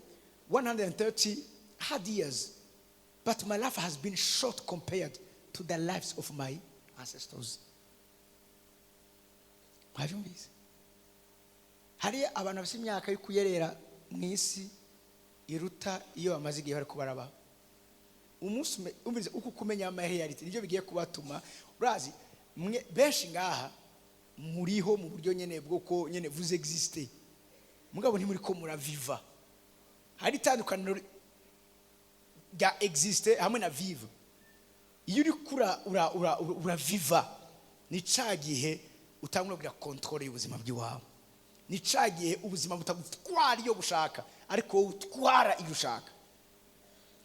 130 hard years, but my life has been short compared to the lives of my ancestors." Mwabyumvise? Hari abantu bafite imyaka yo kuyerera mu isi iruta iyo bamaze igihe bari barabaho. Umunsi umvise uko kumenya ama réalité nibyo bigiye kubatuma. Urazi mwe benshi ngaha muriho mu buryo nyene bwo ko nyene vous existez, mugabo ntimuri ko muraviva. Hari itandukaniro rya exister hamwe na vivre. Iyo uri kura ura ura uraviva, ni ca gihe utangura kugira contrôle y'ubuzima bw'iwawe, ni ca gihe ubuzima butagutwara iyo bushaka, ariko wowe utwara iyo ushaka.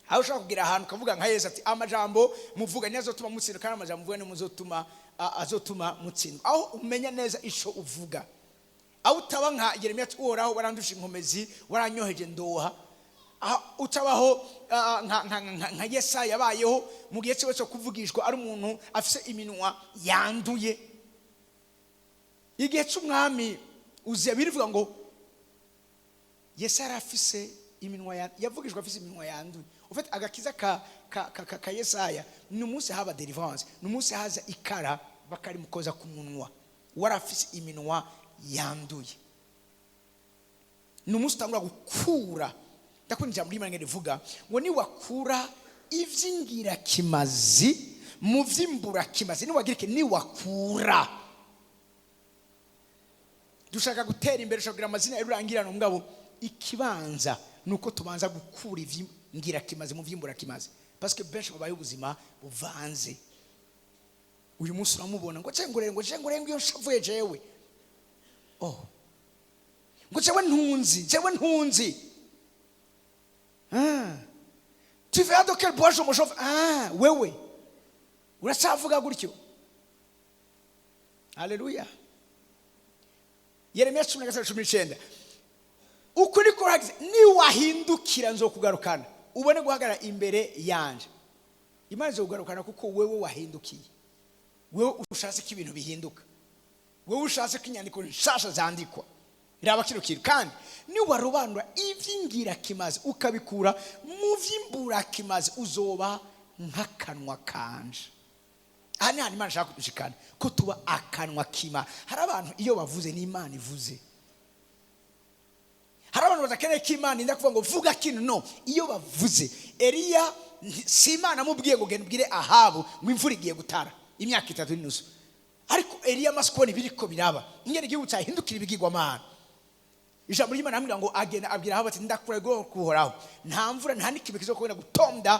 Aho ushaka kugira ahantu ukavuga nka Yesu ati: "Amajambo muvuga niyo azotuma mutsindwa, kandi amajambo muvuga niyo azotuma mutsindwa." Aho umenya neza ico uvuga, aho utaba nka Yeremiya ati: "Uhoraho, warandusha inkomezi, waranyoheje ndoha." Aho utabaho nka Yesaya yabayeho mu gihe cyiwe cyo kuvugishwa ari umuntu afise iminwa yanduye. Igihe cy'umwami Uziya, birivuga ngo Yesaya yari afise iminwa yavugishwa afise iminwa yanduye. Ufite agakiza ka Yesaya ni umunsi haba délivrance, ni umunsi haza ikara bakarimukoza ku munwa. Wari afise iminwa yanduye. Ni umunsi utangura gukura. Ndakunda ijambo ry'Imana rivuga ngo niwakura ivy'ingirakimazi mu vy'imburakimazi, niwagira iki? Niwakura. Dushaka gutera imbere, dushaka kugira amazina y'urangirano, mugabo ikibanza ni uko tubanza gukura ivy'ingirakimazi mu vy'imburakimazi, parce que benshi babaye ubuzima buvanze. Uyu munsi uramubona ngo cengurere, ngo cengurere, ngo iyo nshavuye jewe, oh, ngo jewe ntunzi, jewe ntunzi. Ah. Tu verras de quel bois je me chauffe. Ah, wewe uracyavuga gutyo. Haleluya! Yeremiya 13:19. Ukuri kuragize: "Niwahindukira nzokugarukana, ubone guhagarara imbere yanje." Imana izokugarukana kuko wewe wahindukiye, wewe ushatse ko ibintu bihinduka, wewe ushatse ko inyandiko nshasha zandikwa. Raba kino kintu kandi: niwarobanura iby'ingirakimazi ukabikura mu by'imburakimazi, uzoba nk'akanwa kanje. Aha ni hantu Imana ishaka kudushikana, ko tuba akanwa k'Imana. Hari abantu iyo bavuze n'Imana ivuze. Hari abantu badakeneye ko Imana inda kuvuga ngo "Vuga kino." No iyo bavuze, Eliya si Imana amubwiye ngo "Genda ubwire Ahabu ngo imvura igiye gutara imyaka 3.5." Ariko Eliya amaze kubona ibiriko biraba, ingene igihugu cyahindukira ibigirwamana, ijambo ry'Imana aramubwira ngo agenda abwira Ahabu ati: "Ndakurahiye kuhoraho, nta mvura, nta n'ikibe kizokongera gutonda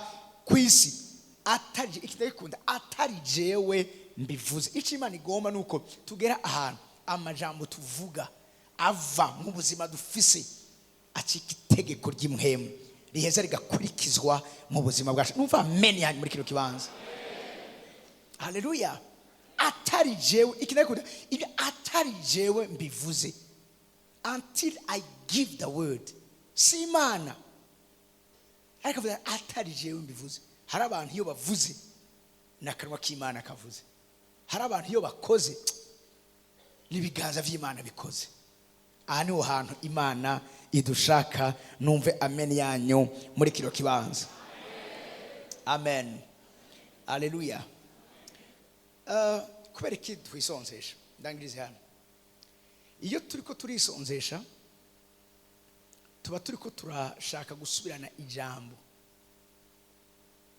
ku isi atari ikitagikunda, atari jewe mbivuze." Icyo Imana igomba ni uko tugera ahantu amajambo tuvuga ava mu buzima dufise, acika itegeko ry'impwemu riheza rigakurikizwa mu buzima bwacu. Numva amen yanyu muri kino kibanza. Haleluya! Atari jewe ikitagikunda ibyo, atari jewe mbivuze, until I give the word. Si Imana, ariko avuga atari jewe mbivuze. Hari abantu iyo bavuze ni akanwa k'Imana kavuze. Hari abantu iyo bakoze n'ibiganza by'Imana bikoze. Aha niho hantu Imana idushaka. Numve amen yanyu muri kino kibanza. Amen, aleluya. Kubera iki twisonzesha? Ndangirize hano. Iyo turi ko turisonzesha, tuba turi ko turashaka gusubirana ijambo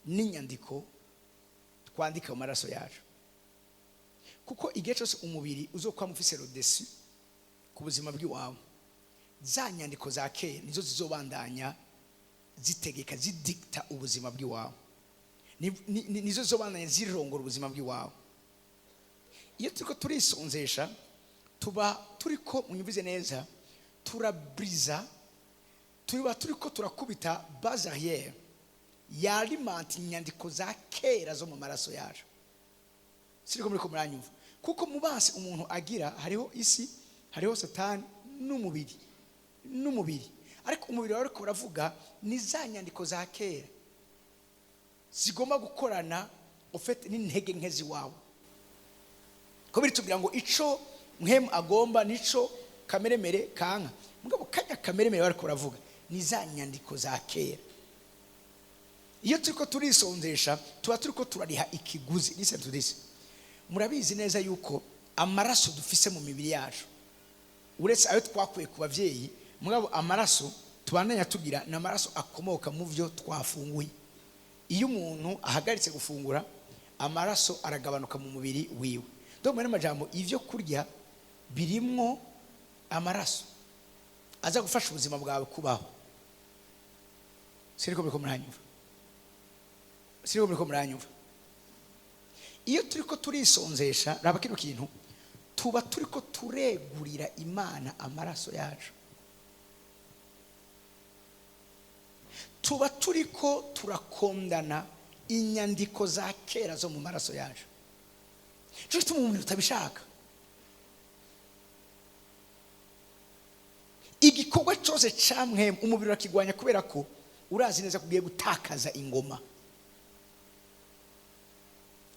n'inyandiko twandika mu maraso yacu, kuko igihe cyose umubiri uzokwama ufise le dessus ku buzima bw'iwawe, za nyandiko za kera nizo zizobandanya zitegeka, zidikta ubuzima bw'iwawe. Nizo zizobandanya zirongora ubuzima bw'iwawe. Iyo turiko turisonzesha, tuba turiko, munyumvize neza, turaburiza, tuba turiko turakubita base arrière yalimenta inyandiko za kera zo mu maraso yacu. Siriko muriko muranyumva? Kuko mu basi umuntu agira, hariho isi, hariho Satani n'umubiri. Ariko umubiri wawe ariko uravuga ni za nyandiko za kera zigomba gukorana ufite n'intege nke ziwawe, ko biritubwira ngo ico mpwemu agomba nico kameremere kanka. Mugabo kanya kameremere bariko baravuga ni za nyandiko za kera. Iyo turiko turisonzesha, tuba turiko turariha ikiguzi. Listen to this: murabizi neza yuko amaraso dufise mu mibiri yacu, uretse ayo twakuye ku babyeyi, mugabo amaraso tubandanya tugira ni amaraso akomoka mu byo twafunguye. Iyo umuntu ahagaritse gufungura, amaraso aragabanuka mu mubiri wiwe. Donc muri amajambo, ibyo kurya birimwo amaraso aza gufasha ubuzima bwawe kubaho. Siriko muriko muranyumva? Siriko muriko muranyumva? Iyo turiko turisonzesha, raba kino kintu, tuba turiko turegurira Imana amaraso yacu, tuba turiko turakondana inyandiko za kera zo mu maraso yacu. Cyo gituma umuntu utabishaka, igikorwa cyose camwe umubiri urakigwanya, kubera ko urazi neza ko ugiye gutakaza ingoma.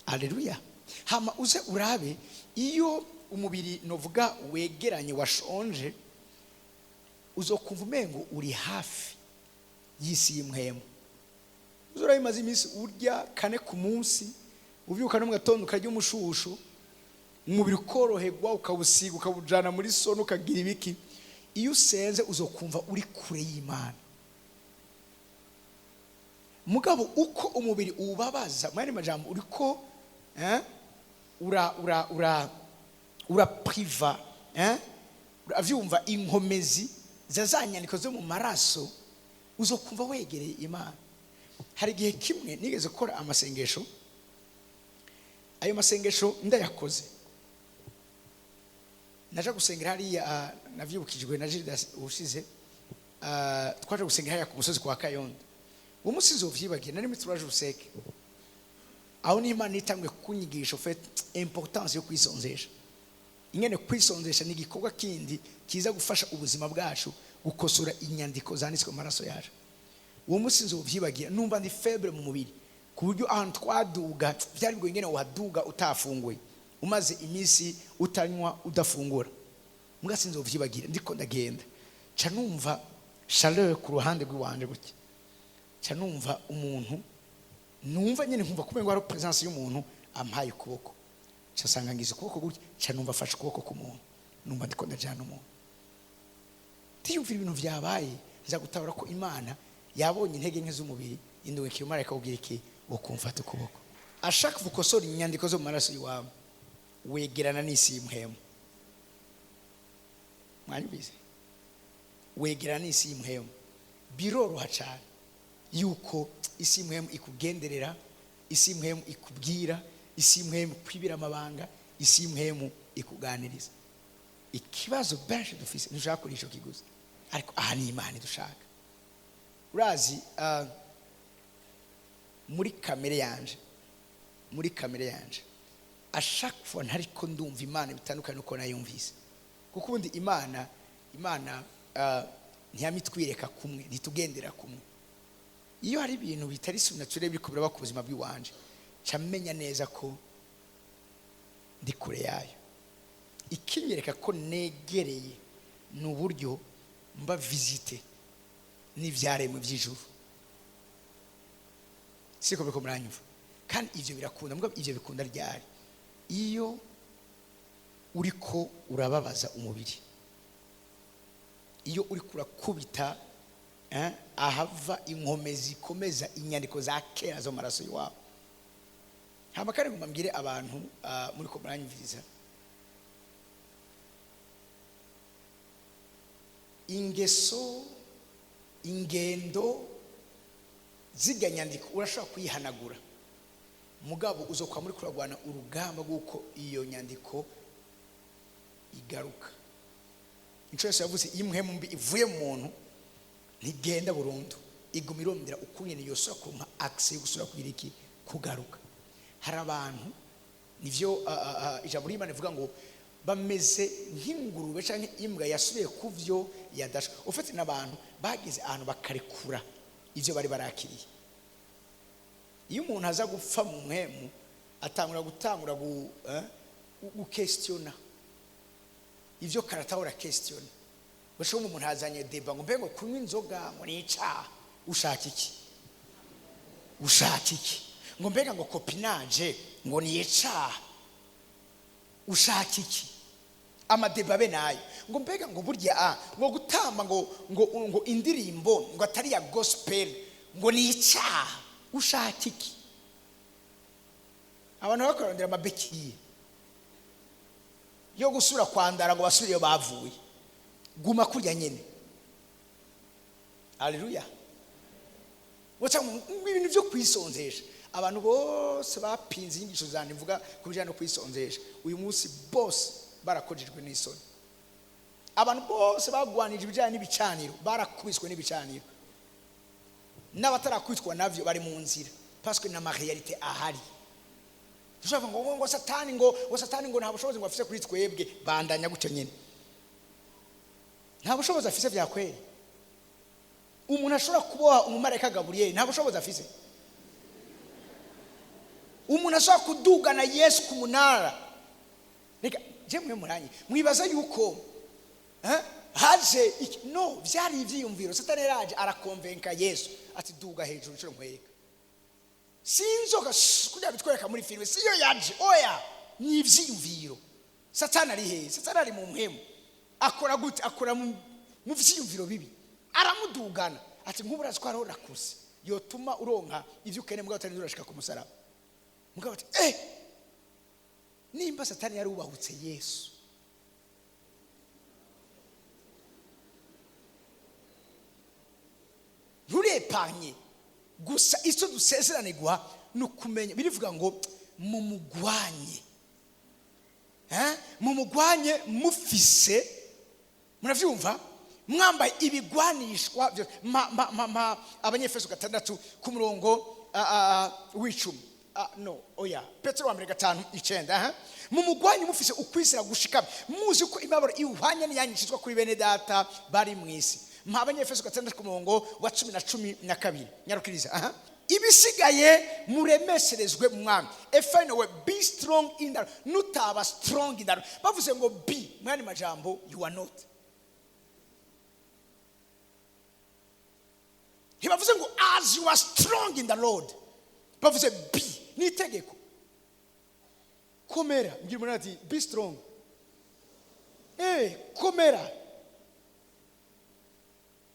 Aleluya! Hama uze urabe, iyo umubiri novuga wegeranye washonje, uzokumva umengo uri hafi y'isi y'impwemu. Uze urabimaze iminsi urya kane ku munsi, ubyuka no mu gatondo ukarya umushushu, umubiri ukoroherwa, ukawusiga, ukawujana muri sauna, ukagira ibiki. Iyo usenze uzokumva uri kure y'Imana. Mugabo uko umubiri uwubabaza, mu yandi majambo uriko ura ura ura urapriva, uravyumva, inkomezi za za nyandiko zo mu maraso, uzokumva wegereye Imana. Hari igihe kimwe nigeze gukora amasengesho. Ayo masengesho ndayakoze, naje gusengera hariya, navyibukijwe na Gildas ubushize, twaje gusengera hariya ku musozi kwa Kayondo. Uwo munsi nzovyibagira, nari muri turaje useke. Aho ni Imana itanguye kunyigisha fait importance yo kwisonzesha, ingene kwisonzesha ni igikorwa kindi kiza gufasha ubuzima bwacu gukosora inyandiko zanditswe mu maraso yacu. Uwo munsi nzovyibagira, numva ndi faible mu mubiri, ku buryo ahantu twaduga byari bigoye ingene waduga utafunguye, umaze iminsi utanywa, udafungura. Mbwa sinzovyibagira, ndiko ndagenda ca numva chaleur ku ruhande rw'iwanje gutya, ca numva umuntu, numva nyine nkumva kumengo hari presence y'umuntu ampaye ukuboko, ca sanga ngize ukuboko gutya, ca numva afashe ukuboko k'umuntu, numva ndiko ndajana umuntu, ndiyumvira ibintu vyabaye. Nza gutabara ko Imana yabonye intege nke z'umubiri, indukiye umumarayika wubwira iki wo kumfata ukuboko. Ashaka gukosora inyandiko zo mu maraso y'iwabo, wegerana n'isi y'impwemu. Mwanyumvise? Wegerana n'isi y'impwemu, biroroha cyane yuko isi y'impwemu ikugenderera, isi y'impwemu ikubwira, isi y'impwemu ikwibira amabanga, isi y'impwemu ikuganiriza. Ikibazo benshi dufise, ntushaka kurisha kiguzi, ariko aha ni Imana idushaka. Urazi, muri kamere yanje ashaka kuva ntariko ndumva Imana bitandukanye nuko nayumvise, kuko ubundi Imana ntiyamitwireka kumwe, ntitugendera kumwe. Iyo hari ibintu bitari surnaturel biriko biraba ku buzima bw'iwanje, ca menya neza ko ndi kure yayo. Ikinyereka ko negereye ni uburyo mba visité n'ivyaremwe vy'ijuru. Siko biriko muranyumva? Kandi ivyo birakunda. Mugabo ivyo bikunda ryari? Iyo uriko urababaza umubiri, iyo uriko urakubita ahava inkomezi zikomeza inyandiko za kera zo mu maraso y'iwabo. Hama kandi ngo mbwire abantu muri ko muranyumviriza, ingeso, ingendo zirya nyandiko urashobora kuyihanagura, mugabo uzokwa muri kuragwana urugamba rw'uko iyo nyandiko igaruka. Inshuro yose yavuze, iyo impwemu mbi ivuye mu muntu ntigenda burundu, iguma irondera ukungene yosubira kuronka accès yo gusubira kugira iki? Kugaruka. Hari abantu, nivyo ijambo ry'Imana rivuga ngo bameze nk'ingurube canke imbwa yasubiye ku vyo yadashe. Ufite n'abantu bageze ahantu bakarekura ivyo bari barakiriye. Iyo umuntu aza gupfa mu mpwemu, atangura gutangura gukestiona ivyo karatahora questionna. Bashobora umuntu azanye débat ngo mbego kunywa inzoga ngo ni icaha, ushaka iki? Ushaka iki? Ngo mbega ngo copinage ngo ni icaha, ushaka iki? Ama débats be nayo, ngo mbega ngo burya ngo gutamba ngo indirimbo ngo atari ya gospel ngo ni icaha, ushaka iki? Abantu bakorondera amabekiye yo gusubira kwandara ngo basubire iyo bavuye. Guma kurya nyene. Haleluya! Wacha ibintu byo kwisonzesha, abantu bose bapinze inyigisho zanjye mvuga ku bijyanye no kwisonzesha, uyu munsi bose barakojejwe n'isoni. Abantu bose bagwanije ibijyanye n'ibicaniro barakubiswe n'ibicaniro, n'abatarakubitwa navyo bari mu nzira, parce que n'ama réalités ahari. Dushobora ngo Satani ngo nta bushobozi ngo afise kuri twebwe. Bandanya gutyo nyene, nta bushobozi afise vya kweri. Umuntu ashobora kuboha umumarayika Gaburiyeli nta bushobozi afise? Umuntu ashobora kudugana Yesu ku munara? Reka je mwe muranye mwibaza yuko haje no vyari ivyiyumviro. Satani yaraje arakonvenka Yesu ati: "Duga hejuru nshuro nkwereka." Si inzoka kugira bitwereka muri filime, siyo yaje, oya, ni ivyiyumviro. Satani ari hehe? Satani ari mu mpemu. Akora gute? Akora mu vyiyumviro bibi. Aramudugana ati: "Nk'ubu urazi ko hariho rakusi yotuma uronka ivyo ukeneye, mugabo utari urashika ku musaraba." Mugabo ati: "Nimba Satani yarubahutse Yesu, nturepanye gusa." Icyo dusezeranirwa ni ukumenya, birivuga ngo mumugwanye. Mumugwanye mufise, muravyumva, mwambaye ibigwanishwa byose. Ma, ma, ma, ma, Abanyefeso 6 ku murongo w'10. No, oya, Petero wa mbere 5:9. Aha mumugwanye mufise ukwizera gushikamye, muzi ko imibabaro ihwanye n'iyanyishizwa kuri bene data bari mu isi. Mpa Abanyefeso 6 ku murongo wa 10 na 12, nyarukiriza. Aha ibisigaye muremesherezwe mu Mwami. Efenowe, be strong in the, nutaba strong in the, bavuze ngo be Mwani majambo, you are not. Ntibavuze ngo as you are strong in the Lord, bavuze be. Ni itegeko, komera. Mbwira umuntu ati: "Be strong." Komera.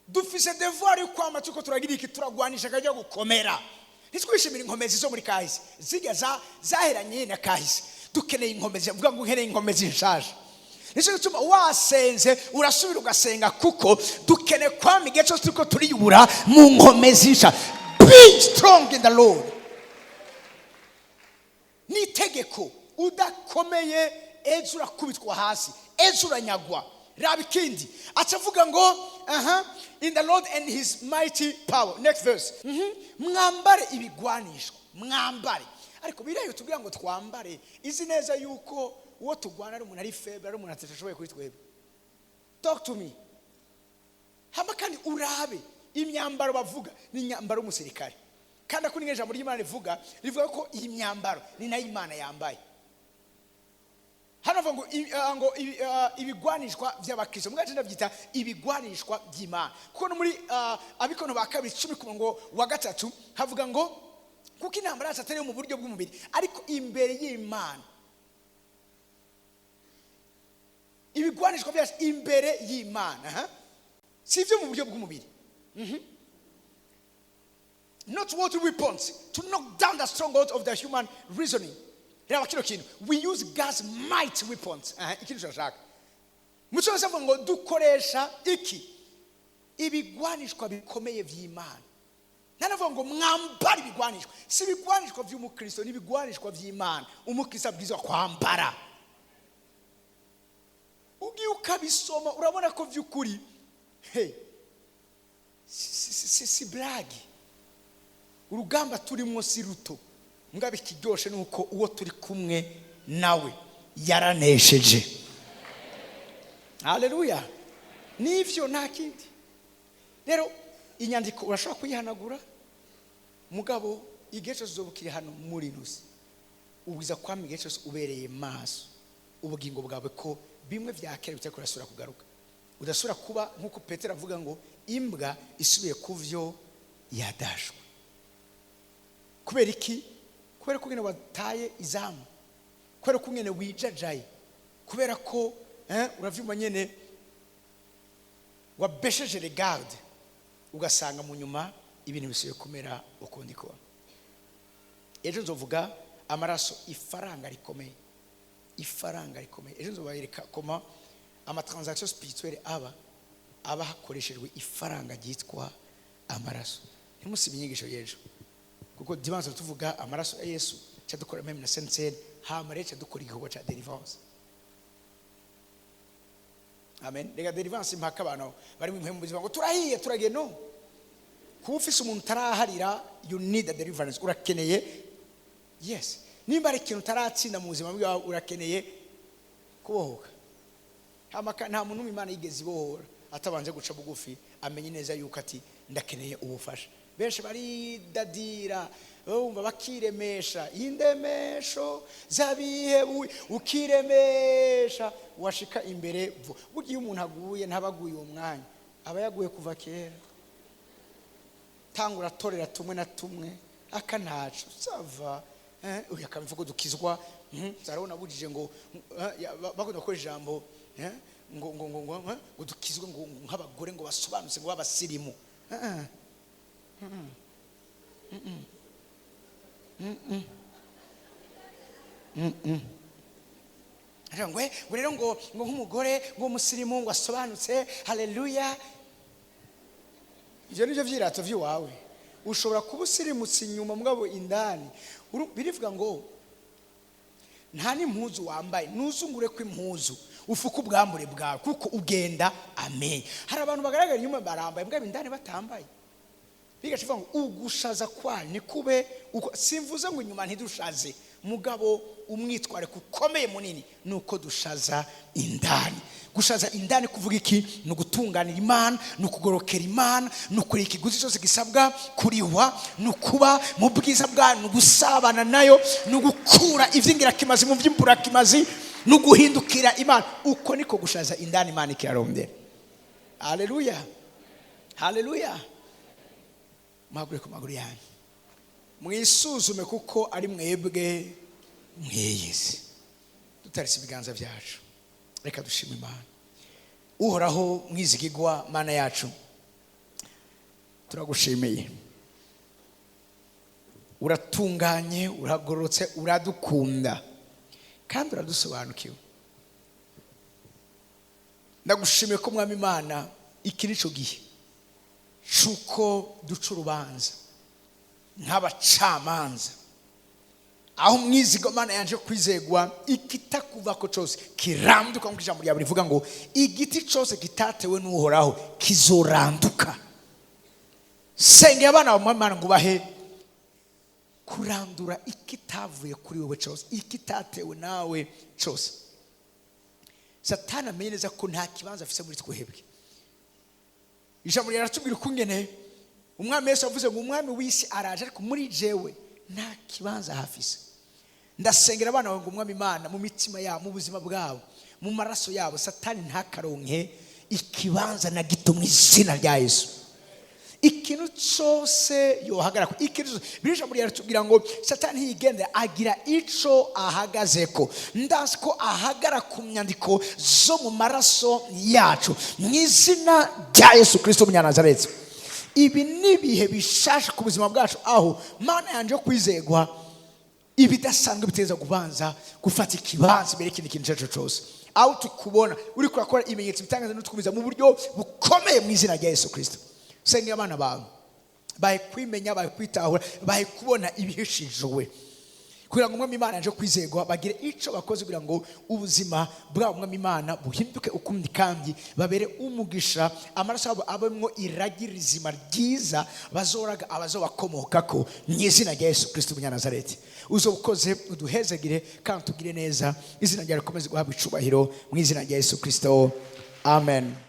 Dufise devoir yo kwama turiko turagira iki? Turagwanisha akajya gukomera. Ntitwishimire inkomezi zo muri kahise, zijya zaheranye na kahise. Dukeneye inkomezi. Vuga ngo: "Nkeneye inkomezi nshaje." Nicyo gituma wasenze urasubira ugasenga, kuko dukeneye kwama igihe cyose turiko turiyubura mu nkomezi nsha. Be strong in the Lord ni itegeko. Udakomeye, ejo urakubitwa hasi, ejo uranyagwa. Raba ikindi aca avuga ngo aha: in the Lord and his mighty power. Next verse. Mwambare ibigwanishwa, mwambare. Ariko biriya tubwira ngo twambare, izi neza yuko uwo tugwana ari umuntu ari faible, ari umuntu atashoboye kuri twebwe. Talk to me. Hama kandi urabe imyambaro bavuga, ni imyambaro y'umusirikare. Kandi ako ni ijambo ry'Imana rivuga, rivuga ko iyi myambaro ni nayo Imana yambaye. Hano bavuga ngo ibigwanishwa by'abakristo, mwaje ndabyita ibigwanishwa by'Imana, kuko no muri Abikorinto ba kabiri 10 ku murongo wa 3 havuga ngo kuko intambara yacu atari iyo mu buryo bw'umubiri, ariko imbere y'Imana. Ibigwanishwa byacu imbere y'Imana, ha? Si ibyo mu buryo bw'umubiri. Not what weapons to knock down the stronghold of the human reasoning. Reba kino kintu: we use God's might weapons. Aha, ikintu turashaka mu cyongereza avuga ngo dukoresha iki? Ibigwanishwa bikomeye by'Imana. Nanavuga ngo mwambare ibigwanishwa. Si ibigwanishwa by'umukristo, ni ibigwanishwa by'Imana. Umukristo abwirizwa kwambara. Ugiye ukabisoma, urabona ko by'ukuri, hey, si blague. Urugamba turimo si ruto. Mugabo ikiryoshe ni uko uwo turi kumwe nawe yaranesheje. Haleluya! Nivyo, nta kindi. Rero inyandiko urashobora kuyihanagura, mugabo igihe cyose uzoba ukiri hano muri rusi, ubwiza kwama igihe cyose ubereye maso ubugingo bwawe, ko bimwe bya kera bitariko birasubira kugaruka, udasubira kuba nk'uko Petero avuga ngo imbwa isubiye ku vyo yadashwe. Kubera iki? Kubera ko nyine wataye izamu, kubera ko nyine wijajaye, kubera ko uravyumva nyine wabesheje regarde, ugasanga mu nyuma ibintu bisubiye kumera ukundi. Kona ejo nzovuga amaraso, ifaranga rikomeye, ifaranga rikomeye. Ejo nzobayereka comment amatransaction spirituelle aba hakoreshejwe ifaranga ryitwa amaraso. Ntimusibe inyigisho y'ejo, kuko dimanche tuvuga amaraso ya Yesu, ca dukora même na sainte cène, hama rero ca dukora igikorwa ca délivrance. Amen. Reka délivrance impaka abantu bari mu mpemu buzima ngo turahiye, turagiye. No kuba ufise umuntu utaraharira, you need a deliverance. Urakeneye, yes. Nimba ari ikintu utaratsinda mu buzima bwawe, urakeneye kubohoka. Hama nta muntu n'umwe Imana yigeze ibohora atabanje guca bugufi, amenye neza yuko ati: "Ndakeneye ubufasha." Benshi baridadira, bumva bakiremesha indemesho z'abihebuye, ukiremesha, washika imbere burya iyo umuntu aguye, ntabaguye uwo mwanya, aba yaguye kuva kera. Tanga uratorera tumwe na tumwe, aka ntaco sava, uyu akabivuga dukizwa. Zarabona bujije ngo bakunda gukoresha ijambo ngo dukizwe ngo nk'abagore ngo basobanutse, ngo b'abasirimu. Aravuga ngo ngo rero ngo nk'umugore ngo umusirimu ngo asobanutse. Haleluya! Ibyo nibyo byirato by'iwawe. Ushobora kuba usirimutse inyuma, mugabo indani birivuga ngo nta n'impuzu wambaye, ntuzungure ko impuzu, ufuke ubwambure bwawe, kuko ugenda amenye. Hari abantu bagaragara inyuma barambaye, mugabo indani batambaye. Bigaca ivuga ngo ugushaza kwanyu nikube uko. Simvuze ngo inyuma ntidushaze, mugabo umwitwariko ukomeye munini ni uko dushaza indani. Gushaza indani kuvuga iki? Ni ugutunganira Imana, ni ukugorokera Imana, ni ukureka ikiguzi cyose gisabwa kurihwa, ni ukuba mu bwiza bwayo, ni ugusabana nayo, ni ugukura iby'ingirakimazi mu by'imburakimazi. Ni uguhindukira Imana. Uko niko gushaza indani Imana ikirarondera. Haleluya, haleluya. Muhagure ku maguru yanyu, mwisuzume, kuko ari mwebwe mwiyizi. Dutaritse ibiganza byacu, reka dushime Imana. Uhoraho mwizigigwa, Mana yacu, turagushimiye. Uratunganye, uragororotse, uradukunda kandi uradusobanukiwe. Ndagushimiye ko, Mwami Imana, iki ni cyo gihe cy'uko duca urubanza nk'abacamanza, aho umwizigo, Mana yanje kwizegwa, ikitakuvako cyose kiranduka, nk'uko ijambo ryawe rivuga ngo igiti cyose kitatewe n'Uhoraho kizoranduka. Sengera abana bawe, Imana, ngo ubahe kurandura ikitavuye kuri wowe cyose, ikitatewe nawe cyose. Satani amenye neza ko nta kibanza afite muri twebwe. Ijambo riratubwira ukungene Umwami Yesu yavuze ngo umwami w'isi araje, ariko muri jewe nta kibanza hafise. Ndasengera abana bawe ngo, Umwami Imana, mu mitima yabo, mu buzima bwabo, mu maraso yabo, Satani ntakaronke ikibanza na gito mu izina rya Yesu. Ikintu cyose yohagarara, ikintu cyose, biri ijambo riratubwira ngo Satani ntiyigendera, agira ico ahagazeko. Ndazi ko ahagara ku nyandiko zo mu maraso yacu mu izina rya Yesu Kirisito w'Umunyanazareti. Ibi ni ibihe bishasha ku buzima bwacu, aho, Mana yanjye yo kwizegwa, ibidasanzwe biteza kubanza gufata ikibanza imbere y'ikindi kintu icyo ari cyo cyose, aho tukubona uri kurakora ibimenyetso bitangaza n'utwumiza mu buryo bukomeye mu izina rya Yesu Kirisito. Sengera abana bawe, bahe kwimenya, bahe kwitahura, bahe kubona ibihishijwe, kugira ngo, Umwami Imana yaje kwizegwa, bagire icyo bakoze kugira ngo ubuzima bwabo, Umwami Imana, buhinduke ukundi, kandi babere umugisha, amaraso yabo abemwo iragi rizima ryiza bazoraga abazobakomokako mu izina rya Yesu Kirisito w'Umunyanazareti. Uzo ukoze, uduhezagire kandi tugire neza, izina ryawe rikomeze guhabwa icubahiro mu izina rya Yesu Kirisito, amen.